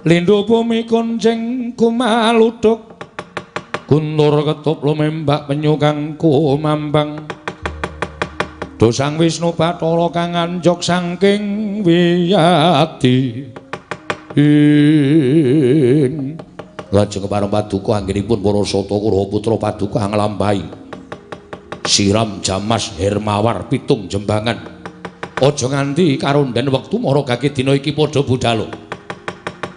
[SPEAKER 1] lindhu bumi kuncing kumaluduk guntur ketup lumembak penyu kang kumambang dosang Wisnu Bathara kang anjog saking wiyati ing. Lajeng kepareng paduka anggenipun para sata Kurawa putra paduka nglampahi siram jamas Hermawar pitung jembangan. Aja nganti karonden wektu maragake dina iki padha budhalo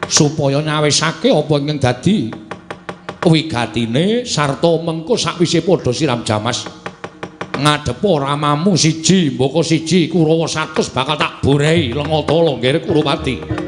[SPEAKER 1] supaya nyawisake apa ingkang dadi wigatine sarta mengko sakwise padha siram jamas ngadepa ramamu siji mbaka siji Kurawa 100 bakal tak borehi Lengatala nggere Kurupati.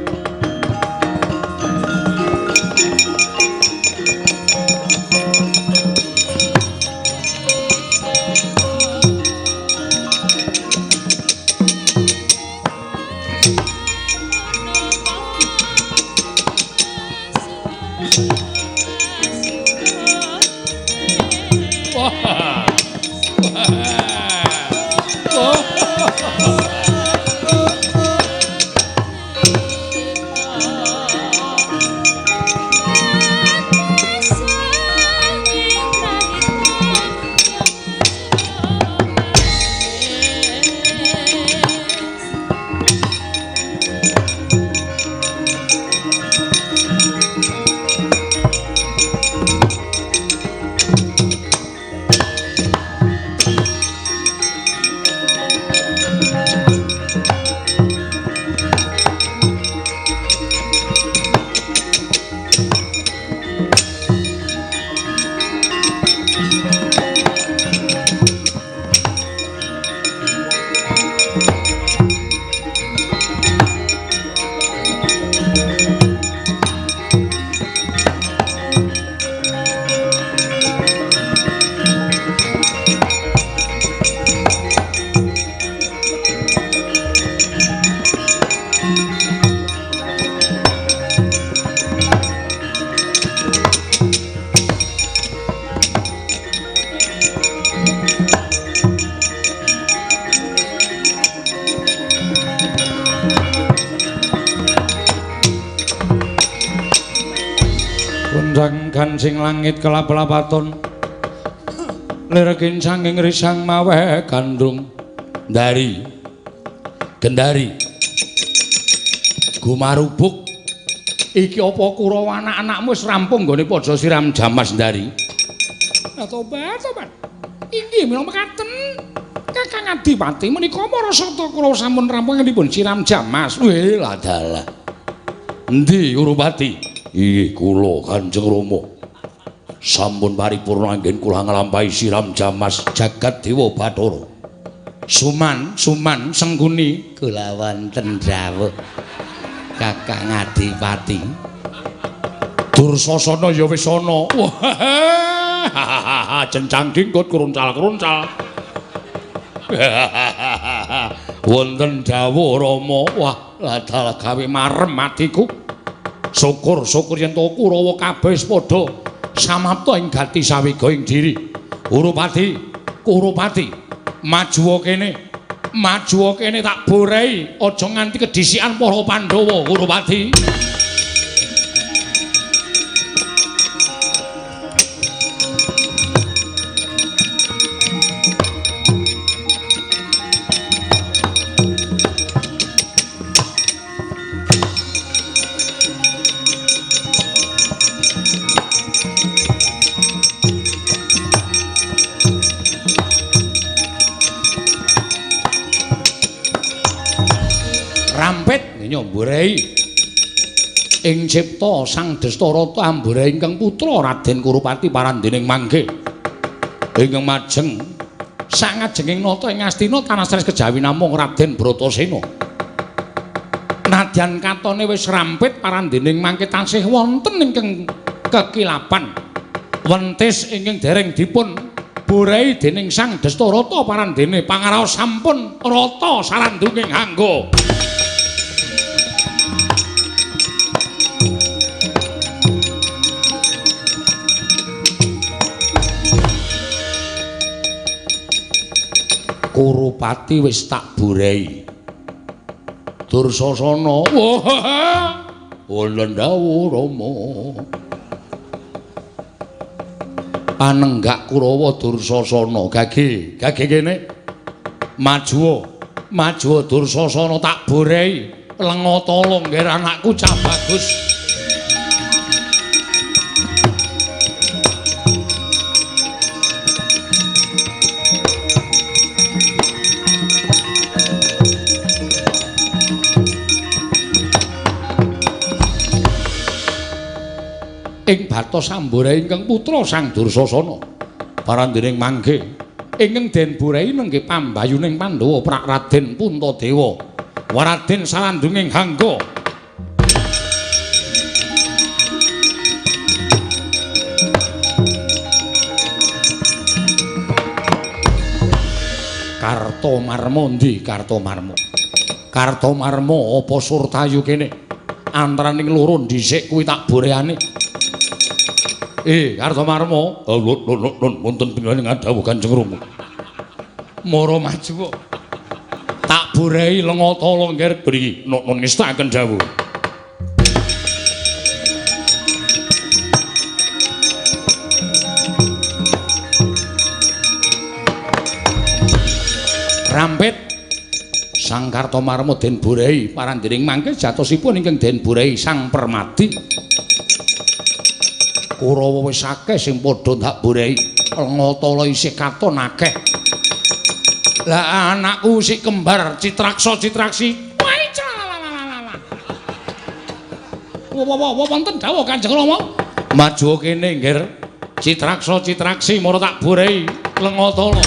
[SPEAKER 1] Kancing langit kelap-lapaton lir kincanging risang maweh gandrung ndari gendari gumarubuk iki apa Kurawa anak-anakmu wis rampung nggone padha siram jamas ndari? Tobat tobat inggih mila mekaten Kakang Adipati menika para sata Kurawa sampun rampung dipun siram jamas. Weh ladalah endi Kurupati? Inggih kula Kanjeng Rama sampun paripurna anggen kula nglampahi siram jamas jagat dewa Bathara. Suman Suman Sengkuni kula wonten dawuh Kakang Adipati. Dursasana ya wis ana. Wah, cencang dingkut kruncal-kruncal. Wonten dawuh Rama. Wah, ladal gawe marem atiku. Syukur-syukur yen to Kurawa kabeh wis padha samapta ing gati sawiga ing diri. Kurupati, Kurupati, majuwa kene. Majuwa kene tak borehi aja nganti kedhisikan para Pandhawa, Kurupati. Nyamburai ing cipta Sang Destarata amburai ingkang putra Raden Kurupati parandening mangke ingkang majeng Sangajenging nata ing Astina tanah sanes kejawi namung Raden Bratasena. Nadyan katone wis rampit parandening mangke tansih wonten ingkang kekilapan. Wentis ingkang dereng dipun borehi dening Sang Destarata parandene pangaraos sampun rata sarandunging hangga. Kurupati wis tak borehi. Dursasana, wah, wonten dawuh Rama. Panenggak Kurawa Dursasana, gage, gage kene. Majuwa, majuwa Dursasana tak borehi lenga tala ngger anakku cah bagus. Ing batos amborehi ingkang putra Sang Dursasana parandening mangke ingkang den borehi nenggih pambayuning Pandhawa Prak Raden Puntadewa Raden Salandunging Hangga. Kartomarma ndi Kartomarma? Kartomarma apa surtayu kene? Antaraning loro dhisik kuwi tak borehane. Kartomarma, lho wonten panjenengan dawuh Kanjeng Rama. Mara maju. Tak borehi lenga tala ngger mriki, nun ngestakaken dawuh. Rampit Sang Kartomarma den borehi parandening mangke jatosipun ingkang den borehi Sang Permadi. Kurawa wis akeh sing padha ndak borehi, lenga tala isih katon akeh. Lah anakku si kembar Citraksa Citraksi. Wah, lalalala. Wah, wonten dawuh Kanjeng Rama. Maju kene, Ngger. Citraksa Citraksi mara tak borehi lenga tala.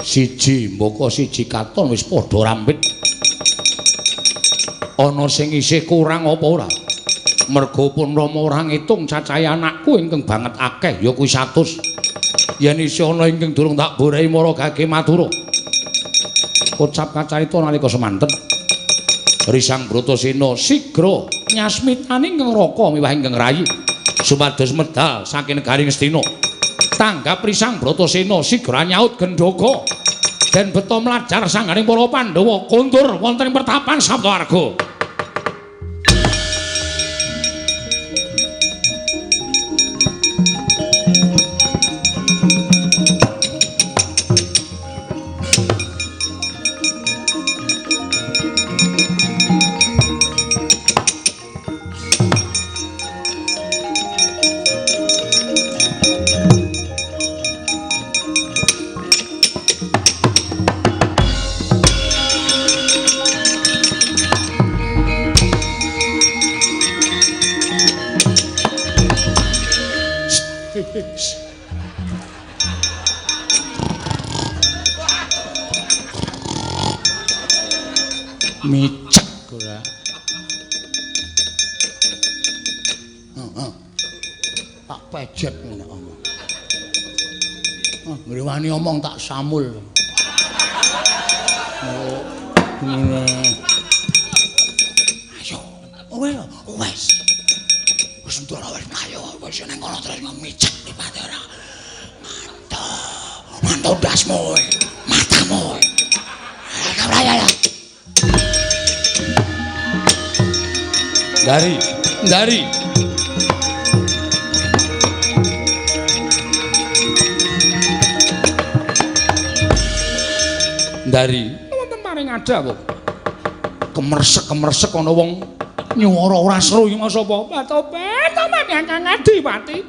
[SPEAKER 1] Siji mbaka siji katon wis padha rampit. Ana sing isih kurang apa ora? Merga pun Rama ora ngitung cacahe anakku ingkang banget akeh ya kuwi 100. Yen isih ana ingkang durung tak borehi mara gage matura. Kocap kacarita nalika semanten Risang Bratasena sigra nyasmitani ingkang raka miwah ingkang rayi supados medal saking negari Ngastina. Tanggap Risang Bratasena sigra nyaut gendhoga den beto mlajar sangganing para Pandhawa kondur wonten ing pertapan Saptawarga. Micek ora. Heeh. Tak pejet ngene omong. Ngrewani omong tak samul. Oh, ngene. Ayo, wes. Wis ndara wis ayo, wis nang kono terus micek mripate ora. Mantap. Mantap ndasmu kowe. Matamu kowe. Ayo. Dari, dari. Dari. Wonten paring ada kok. Kemersek-kemersek ana wong Nyuwara ora seru iki mau sapa? Batobat taman Kang Adipati.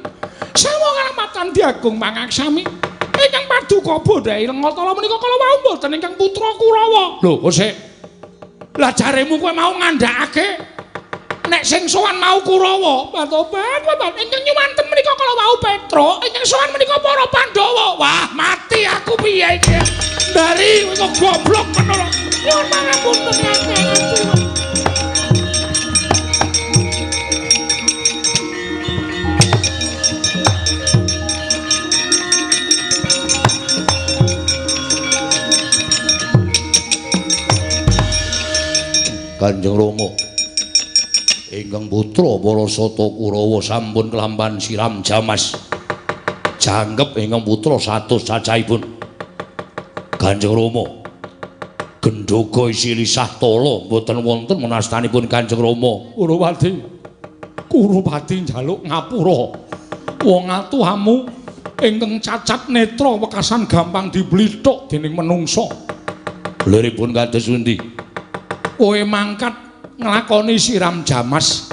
[SPEAKER 1] Sawo kalamatan Agung Pangaksami. Ingkang paduka bondhae Lengatala menika kala wau mboten ingkang putra Kurawa. Lho, kok sik. Lah jaremu kowe mau ngandhakake nek sing sowan mau Kurawa. Batobat, babat ingkang nyuwanten menika kala wau Petruk, ingkang sowan menika para Pandhawa. Wah, mati aku piye iki? Dari kok goblok menara. Nyuwun pangapunten Kang Adipati. Kanjeng Rama ingkang putra Parasata Kurawa sampun kelampahan siram jamas jangkep ingkang putra 100 cacahipun. Kanjeng Rama gendhoga isi lisah tala mboten wonten menastanipun Kanjeng Rama. Kurupati, Kurupati njaluk ngapura. Wong atuhamu ingkang cacat netra wekasan gampang diblithuk dening menungsa. Liripun kados pundi? Kowe mangkat nglakoni siram jamas.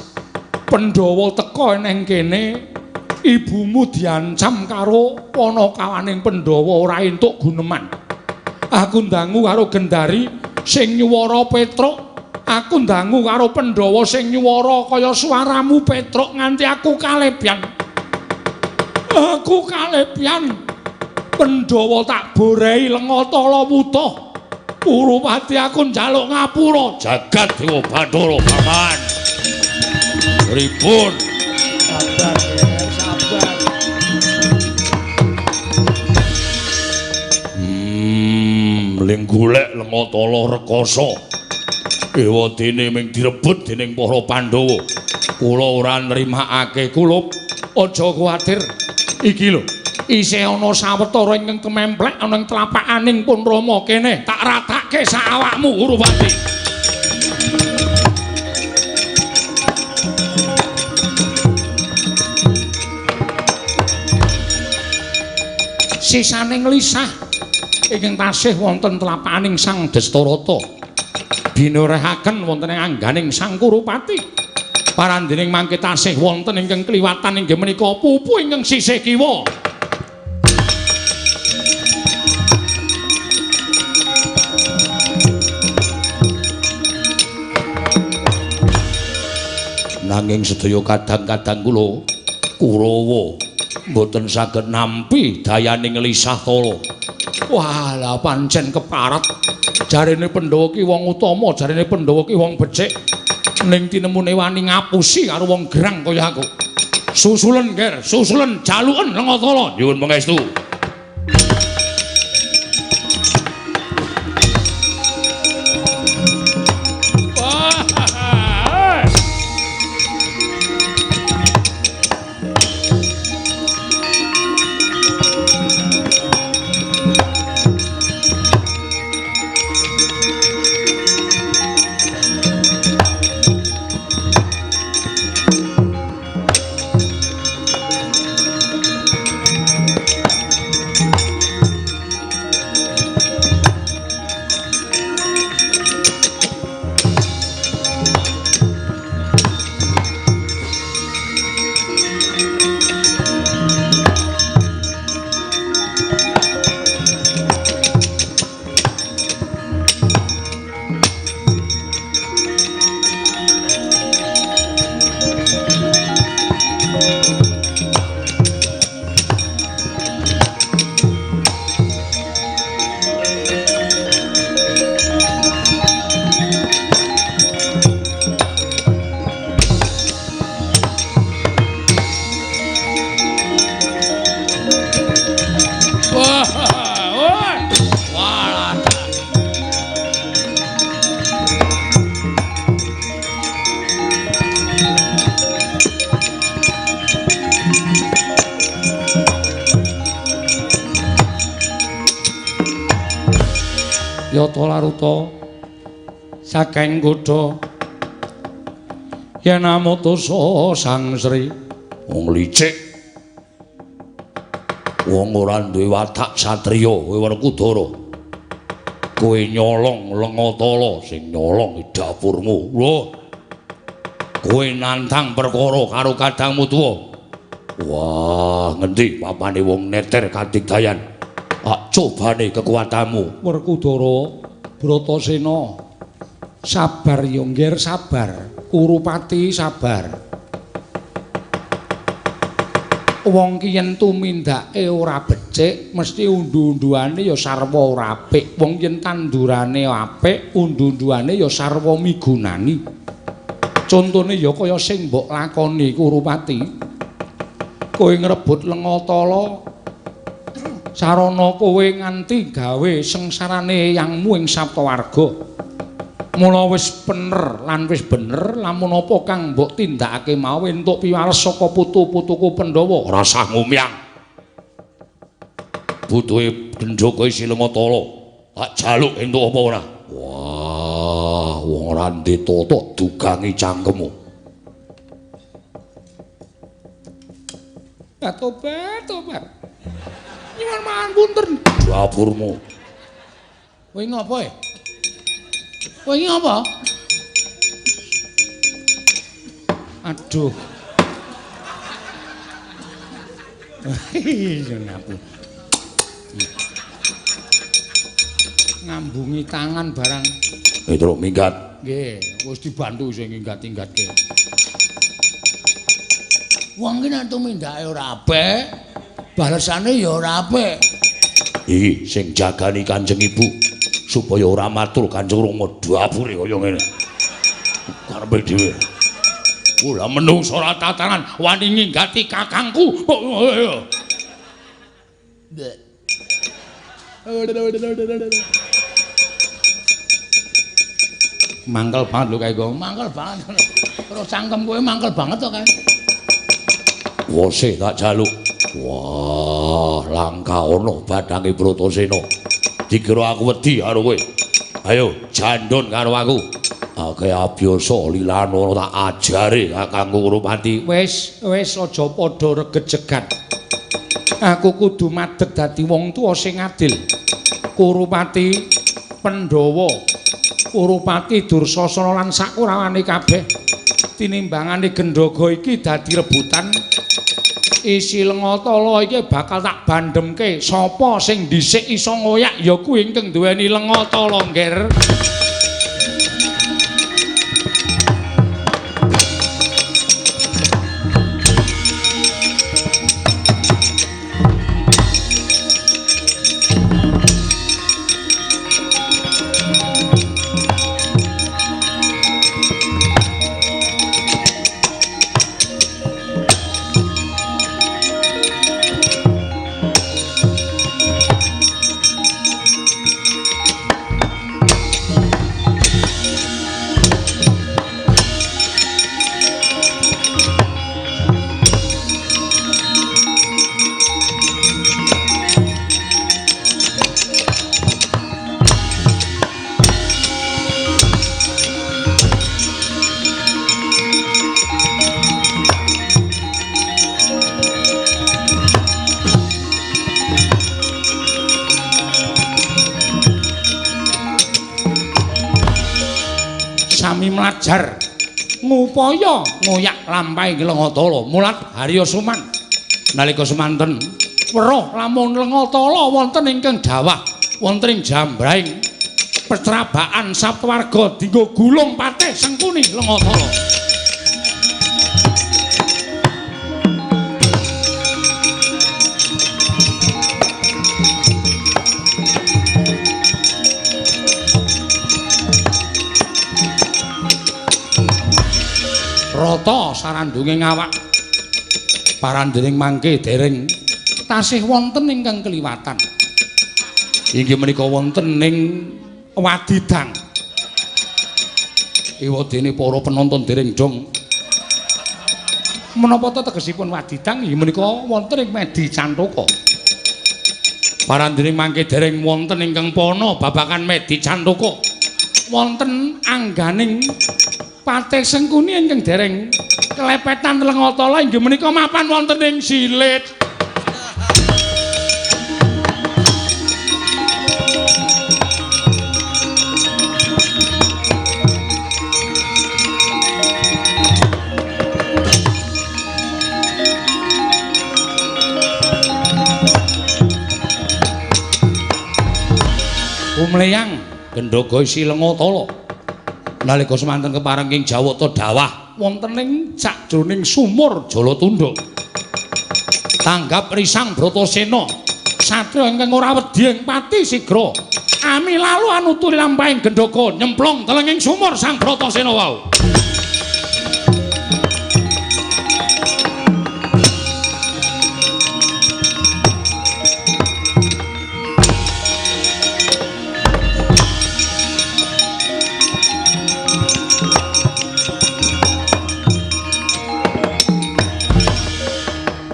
[SPEAKER 1] Pandhawa teka neng kene, ibumu diancam karo panakawaning Pandhawa ora entuk guneman. Aku ndangu karo Gendari sing nyuwara Petruk, aku ndangu karo Pandhawa sing nyuwara kaya suaramu Petruk nganti aku kalepyan. Aku kalepyan. Pandhawa tak borehi Lengatala wutuh. Kurupati aku njaluk ngapura. Jagat Dewa Bathara Paman. Pripun?
[SPEAKER 3] Sabar ya, sabar.
[SPEAKER 1] Ling golek Lengatala rekasa. Ewadene ming direbut dening para Pandhawa. Kula ora nrimakake kulup. Aja kuwatir. Iki lho, isih ana sawetara ingkang kememplek ana ing tlapakaning pun Rama kene. Tak ratake sak awakmu Kurupati. Sisaning lisah ingkang tasih wonten tlapakaning Sang Destarata binurehaken wonten ing angganing Sang Kurupati. Parandening mangke tasih wonten ingkang kliwatan inggih menika pupu ingkang sisih kiwa. Nanging sedaya kadang-kadang kula Kurawa mboten saged nampi dayaning lisah tala. Wah, lah pancen keparat. Jarene Pandhawa ki wong utama, jarene Pandhawa ki wong becik. Ning tinemune wani ngapusi karo wong gerang kaya aku. Susulen, Ger, susulen jaluken Lengatala. Nyuwun pangestu. Yata laruta saking kutha yen amutusa Sang Sri. Wong licik, wong ora duwe watak satriya kowe Werkudara. Kowe nyolong Lengatala, sing nyolong dapurmu. Lho, Kowe nantang perkara karo kadangmu tuwa. Wah, ngendi papane wong neter kadigdayan? Ah, cobane kekuatanmu. Werkudara, Bratasena. Sabar ya, Ngger, sabar. Kurupati sabar. Wong ki yen tumindake ora becik, mesti undu-unduane ya sarwa ora apik. Wong yen tandurane apik, undu-unduane ya sarwa migunani. Contone ya kaya sing mbok lakoni Kurupati. Kowe ngrebut Lengatala, sarana kowe nganti gawe sengsarane yangmu ing Saptawarga. Mula wis pener lan wis bener lamun apa kang mbok tindakake mau entuk piwales saka putu-putuku Pandhawa. Ora sah ngumyang. Butuhe gendhoka isi Lengatala. Tak jaluk entuk apa ora? Wah, wong ora ndek tata dugangi cangkemmu. Tobat, tobat. Nyuwun pangapunten. Dapurmu. Kowe ngopo e? Kowe iki ngapa? Aduh. Iya ngapu. Ngambungi tangan barang. Truk minggat. Nggih, wis dibantu sing nginggat-inggatke. Wong ki nek tumindake ora apik, balesane ya ora apik. Iki sing jagani Kanjeng Ibu supaya ora matur Kanjeng Rama dapure kaya ngene. Karepe dhewe. Ora menungso ora tatanan wani nginggati kakangku. Mangkel banget lho kae kok. Mangkel banget. Terus cangkem kowe mangkel banget to kae. Wose tak jaluk. Wah, langka ana badange Bratasena. Dikira aku wedi karo kowe. Ayo jandon karo aku. Akeh abyasa lilana tak ajare kakangku Kurupati. Wis, wis aja padha regejegan. Aku kudu madeg dadi wong tuwa sing adil. Kurupati Pandhawa, Kurupati Dursasana lan sakurawane kabeh tinimbangane gendhoga iki dadi rebutan. Isi Lengatala iki bakal tak bandhemke. Sapa sing dhisik iso ngoyak ya kuwi ingkang duweni Lengatala, Ngger. Sami mlajar ngupaya ngoyak lampahe Lengatala mulat Harya Suman. Nalika semanten weruh lamun Lengatala wonten ingkang dawah wonten ing jambrahing petrabaan Saptawarga dinggo gulung patih Sengkuni Lengatala. Rata sarandunge ngawak parandening mangke dereng tasih wonten ingkang keliwatan. Inggih menika wonten ing Wadidang. Ewadene para penonton dereng dong. Menapa ta tegesipun Wadidang? Inggih menika wonten ing Medi Cantaka. Parandening mangke dereng wonten ingkang pana babagan Medi Cantaka. Wonten angganing Patih Sengkuni ingkang dereng kelepetan Lengatala inggih menika mapan wonten ing Silit. Sumleyang gendhaga isi lenga tala. Nalika semanten kepareng ing Jawata dawah wonten ing sakjroning sumur Jalatunda. Tanggap risang Bratasena, satriya ingkang ora wedi ing pati sigra. Ami lalu anuturi lampahing gendhaga nyemplung telenging sumur Sang Bratasena wau.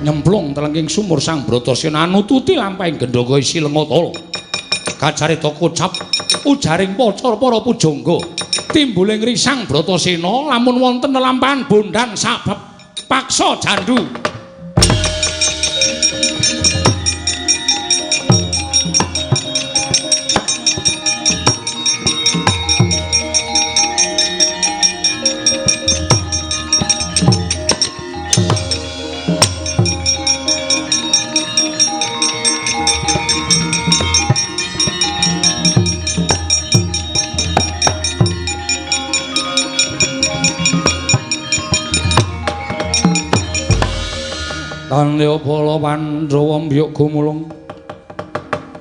[SPEAKER 1] Nyemplung telenging sumur Sang Bratasena anututi lampahing gendhaga isi lenga tala. Kacarita kocap ujaring pacara para pujangga. Timbuling risang Bratasena lamun wonten lelampahan bondan sabab paksa jandu. Tandya bala Pandhawa mbyuk gumulung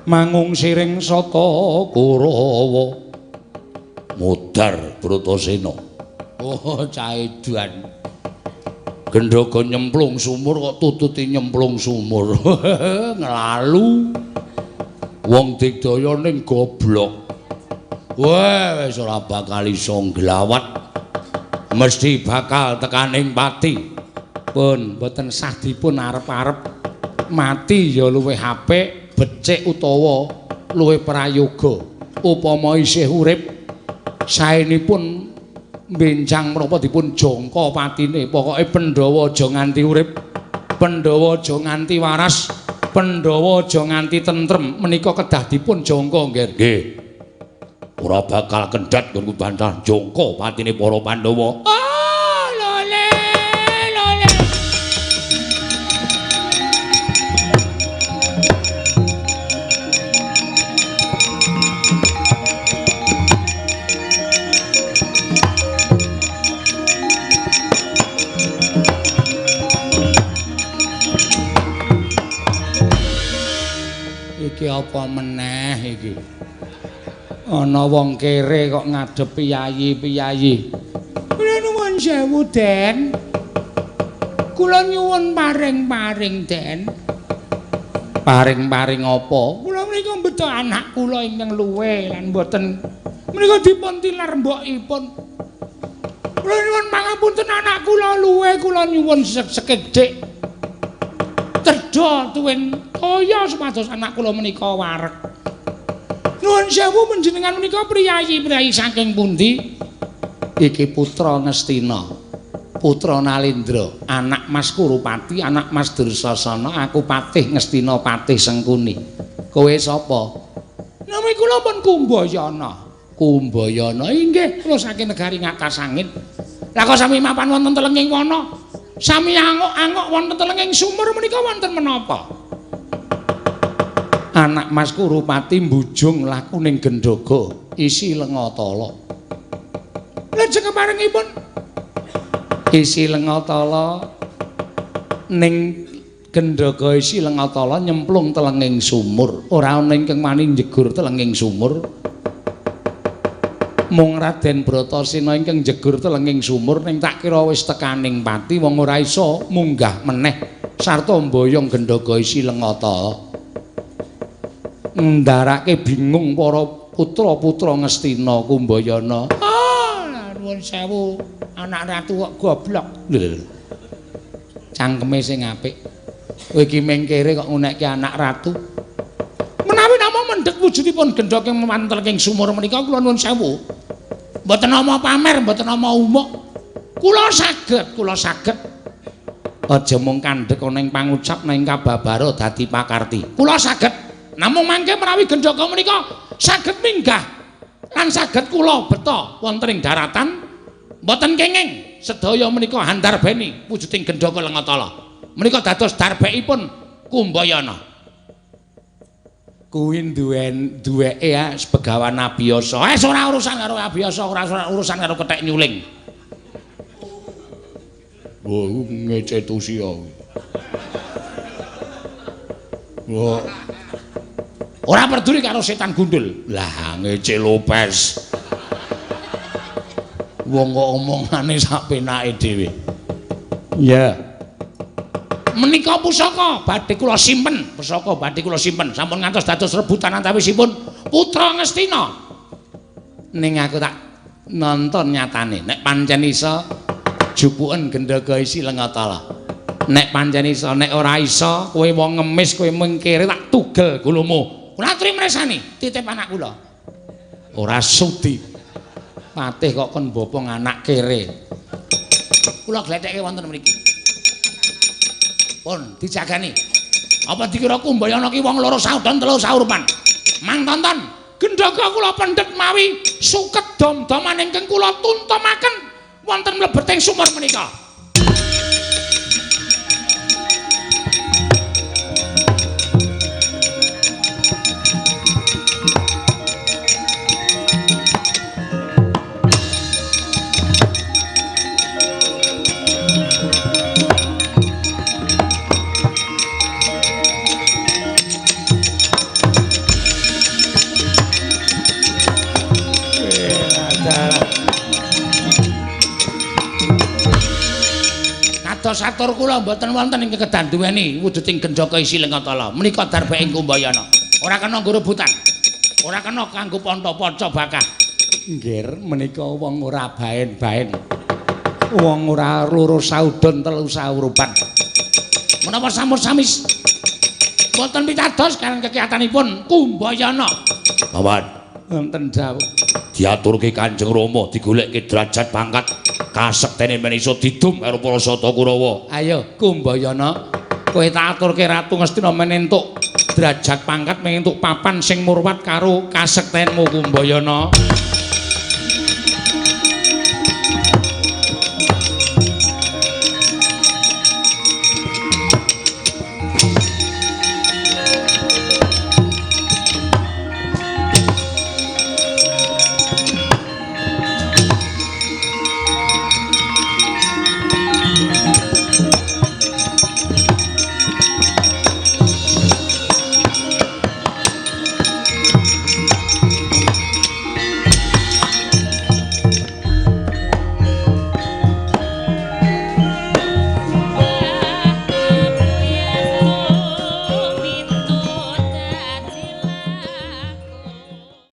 [SPEAKER 1] mangung siring sata Kurawa mudhar Bratasena. Oh caedan. Gendhaga nyemplung sumur kok tututi nyemplung sumur. Nglalu. Wong digdaya ning goblok. Wah wis ora bakal iso nglawat. Mesti bakal tekaning pati. Pun mboten sah dipun arep-arep mati ya luwih apik becik utawa luwih prayoga. Upama isih urip saenipun benjang menapa dipun jangka patine. Pokoke Pandhawa aja nganti urip, Pandhawa aja nganti waras, Pandhawa aja nganti tentrem. Menika kedah dipun jangka nggih. Nggih. Ora bakal kendhat nggon bantah jangka patine para Pandhawa. Iki apa meneh iki? Ana wong kere kok ngadep piyayi-piyayi. Kula nuwun sewu, Den. Kula nyuwun paring-paring, Den. Paring-paring apa? Kula menika mbeto anak kula ingkang luwe lan mboten menika dipun tilar mbokipun. Kula nyuwun pangapunten anak kula luwe, kula nyuwun sekedhik cedha tuwin toya supados anak kula menika wareg. Nuwun sewu panjenengan menika priyayi-priyayi saking pundi? Iki putra Ngastina, putra Nalendra, anak Mas Kurupati, anak Mas Dursasana, aku Patih Ngastina, Patih Sengkuni. Kowe sapa? Nami kula pun Kumbayana. Kumbayana inggih, kula saking negari Ngatasangin. Lah kok sami mapan wonten telenging wana? Sami angok-angok wonten telenging sumur menika wonten menapa? Anak Mas Kurupati mbujung laku ning gendhaga isi lenga tala. Lajeng keparengipun isi lenga tala ning gendhaga isi lenga tala nyemplung telenging sumur. Ora ana ingkang wani njegur telenging sumur. Mung Raden Bratasena ingkang njegur telenging sumur ning tak kira wis tekaning pati wong ora iso munggah meneh sarta mboyong gendhaga isi lenga tala. Ndarake bingung para putra-putra Ngastina Kumbayana. Ah, nuwun sewu, anak ratu kok goblok. Cangkeme sing apik. Kowe iki mengkere kok ngunekke anak ratu. Menawi namung mendhet wujudipun gendhaga mantel ing sumur menika kula nuwun sewu. Mboten nama pamer, mboten nama umuk. Kula saged, kula saged. Aja mung kandhek ana ing pangucap ning kababara dadi pakarti. Kula saged. Namung mangke menawi gendhaga menika saged minggah lan saged kula beta wonten ing daratan mboten kenging sedaya menika handarbeni wujuding gendhaga lenga tala. Menika dados darbekipun Kumbayana. Kuwi duweke ya Begawan Abiyasa. Wis ora urusan karo Abiyasa, ora urusan karo kethek nyuling. Wah, ngece tusia. Wah. Ora peduli karo setan gundul. Lah ngece Lopez. Wong kok omongane sak penake dhewe. Iya. Menika pusaka badhe kula simpen, pusaka badhe kula simpen. Sampun ngantos dados rebutan antawisipun putra Ngastina. Ning aku tak nonton nyatane. Nek pancen iso jupuken gendhaga isi Lengatala. Nek pancen iso, nek ora iso kowe wong ngemis, kowe mengkere tak tugel gulumu. Kula aturi mresani, titip anak kula. Ora sudi. Patih kok kon bopong anak kere. Kula glethekke wonten mriki. Pun dijagani. Apa dikira Kumbayana ki wong loro saudon telu saurupan. Mang tonton, gendhaga kula pendhet mawi suket dom-doman ingkang kula tuntumaken wonten mlebeting sumur menika. Satur kula mboten wonten ingkang kedah duweni wujuding gendhaga isi Lengatala. Menika darba ing Kumbayana. Ora kena nggo rebutan. Ora kena kanggo panta-panca bakah. Nggih, menika wong ora baen-baen. Wong ora loro saudon telu saurupan. Menapa sampun sami mboten pitados kaliyan kekiyatanipun Kumbayana.
[SPEAKER 6] Paman,
[SPEAKER 1] wonten dawuh.
[SPEAKER 6] Diaturke Kanjeng Rama digolekke derajat pangkat kasektene men iso didum karo para Sata Kurawa.
[SPEAKER 1] Ayo Kumbayana, kowe tak aturke Ratu Ngastina men entuk derajat pangkat, men entuk papan sing murwat karo kasektenmu Kumbayana.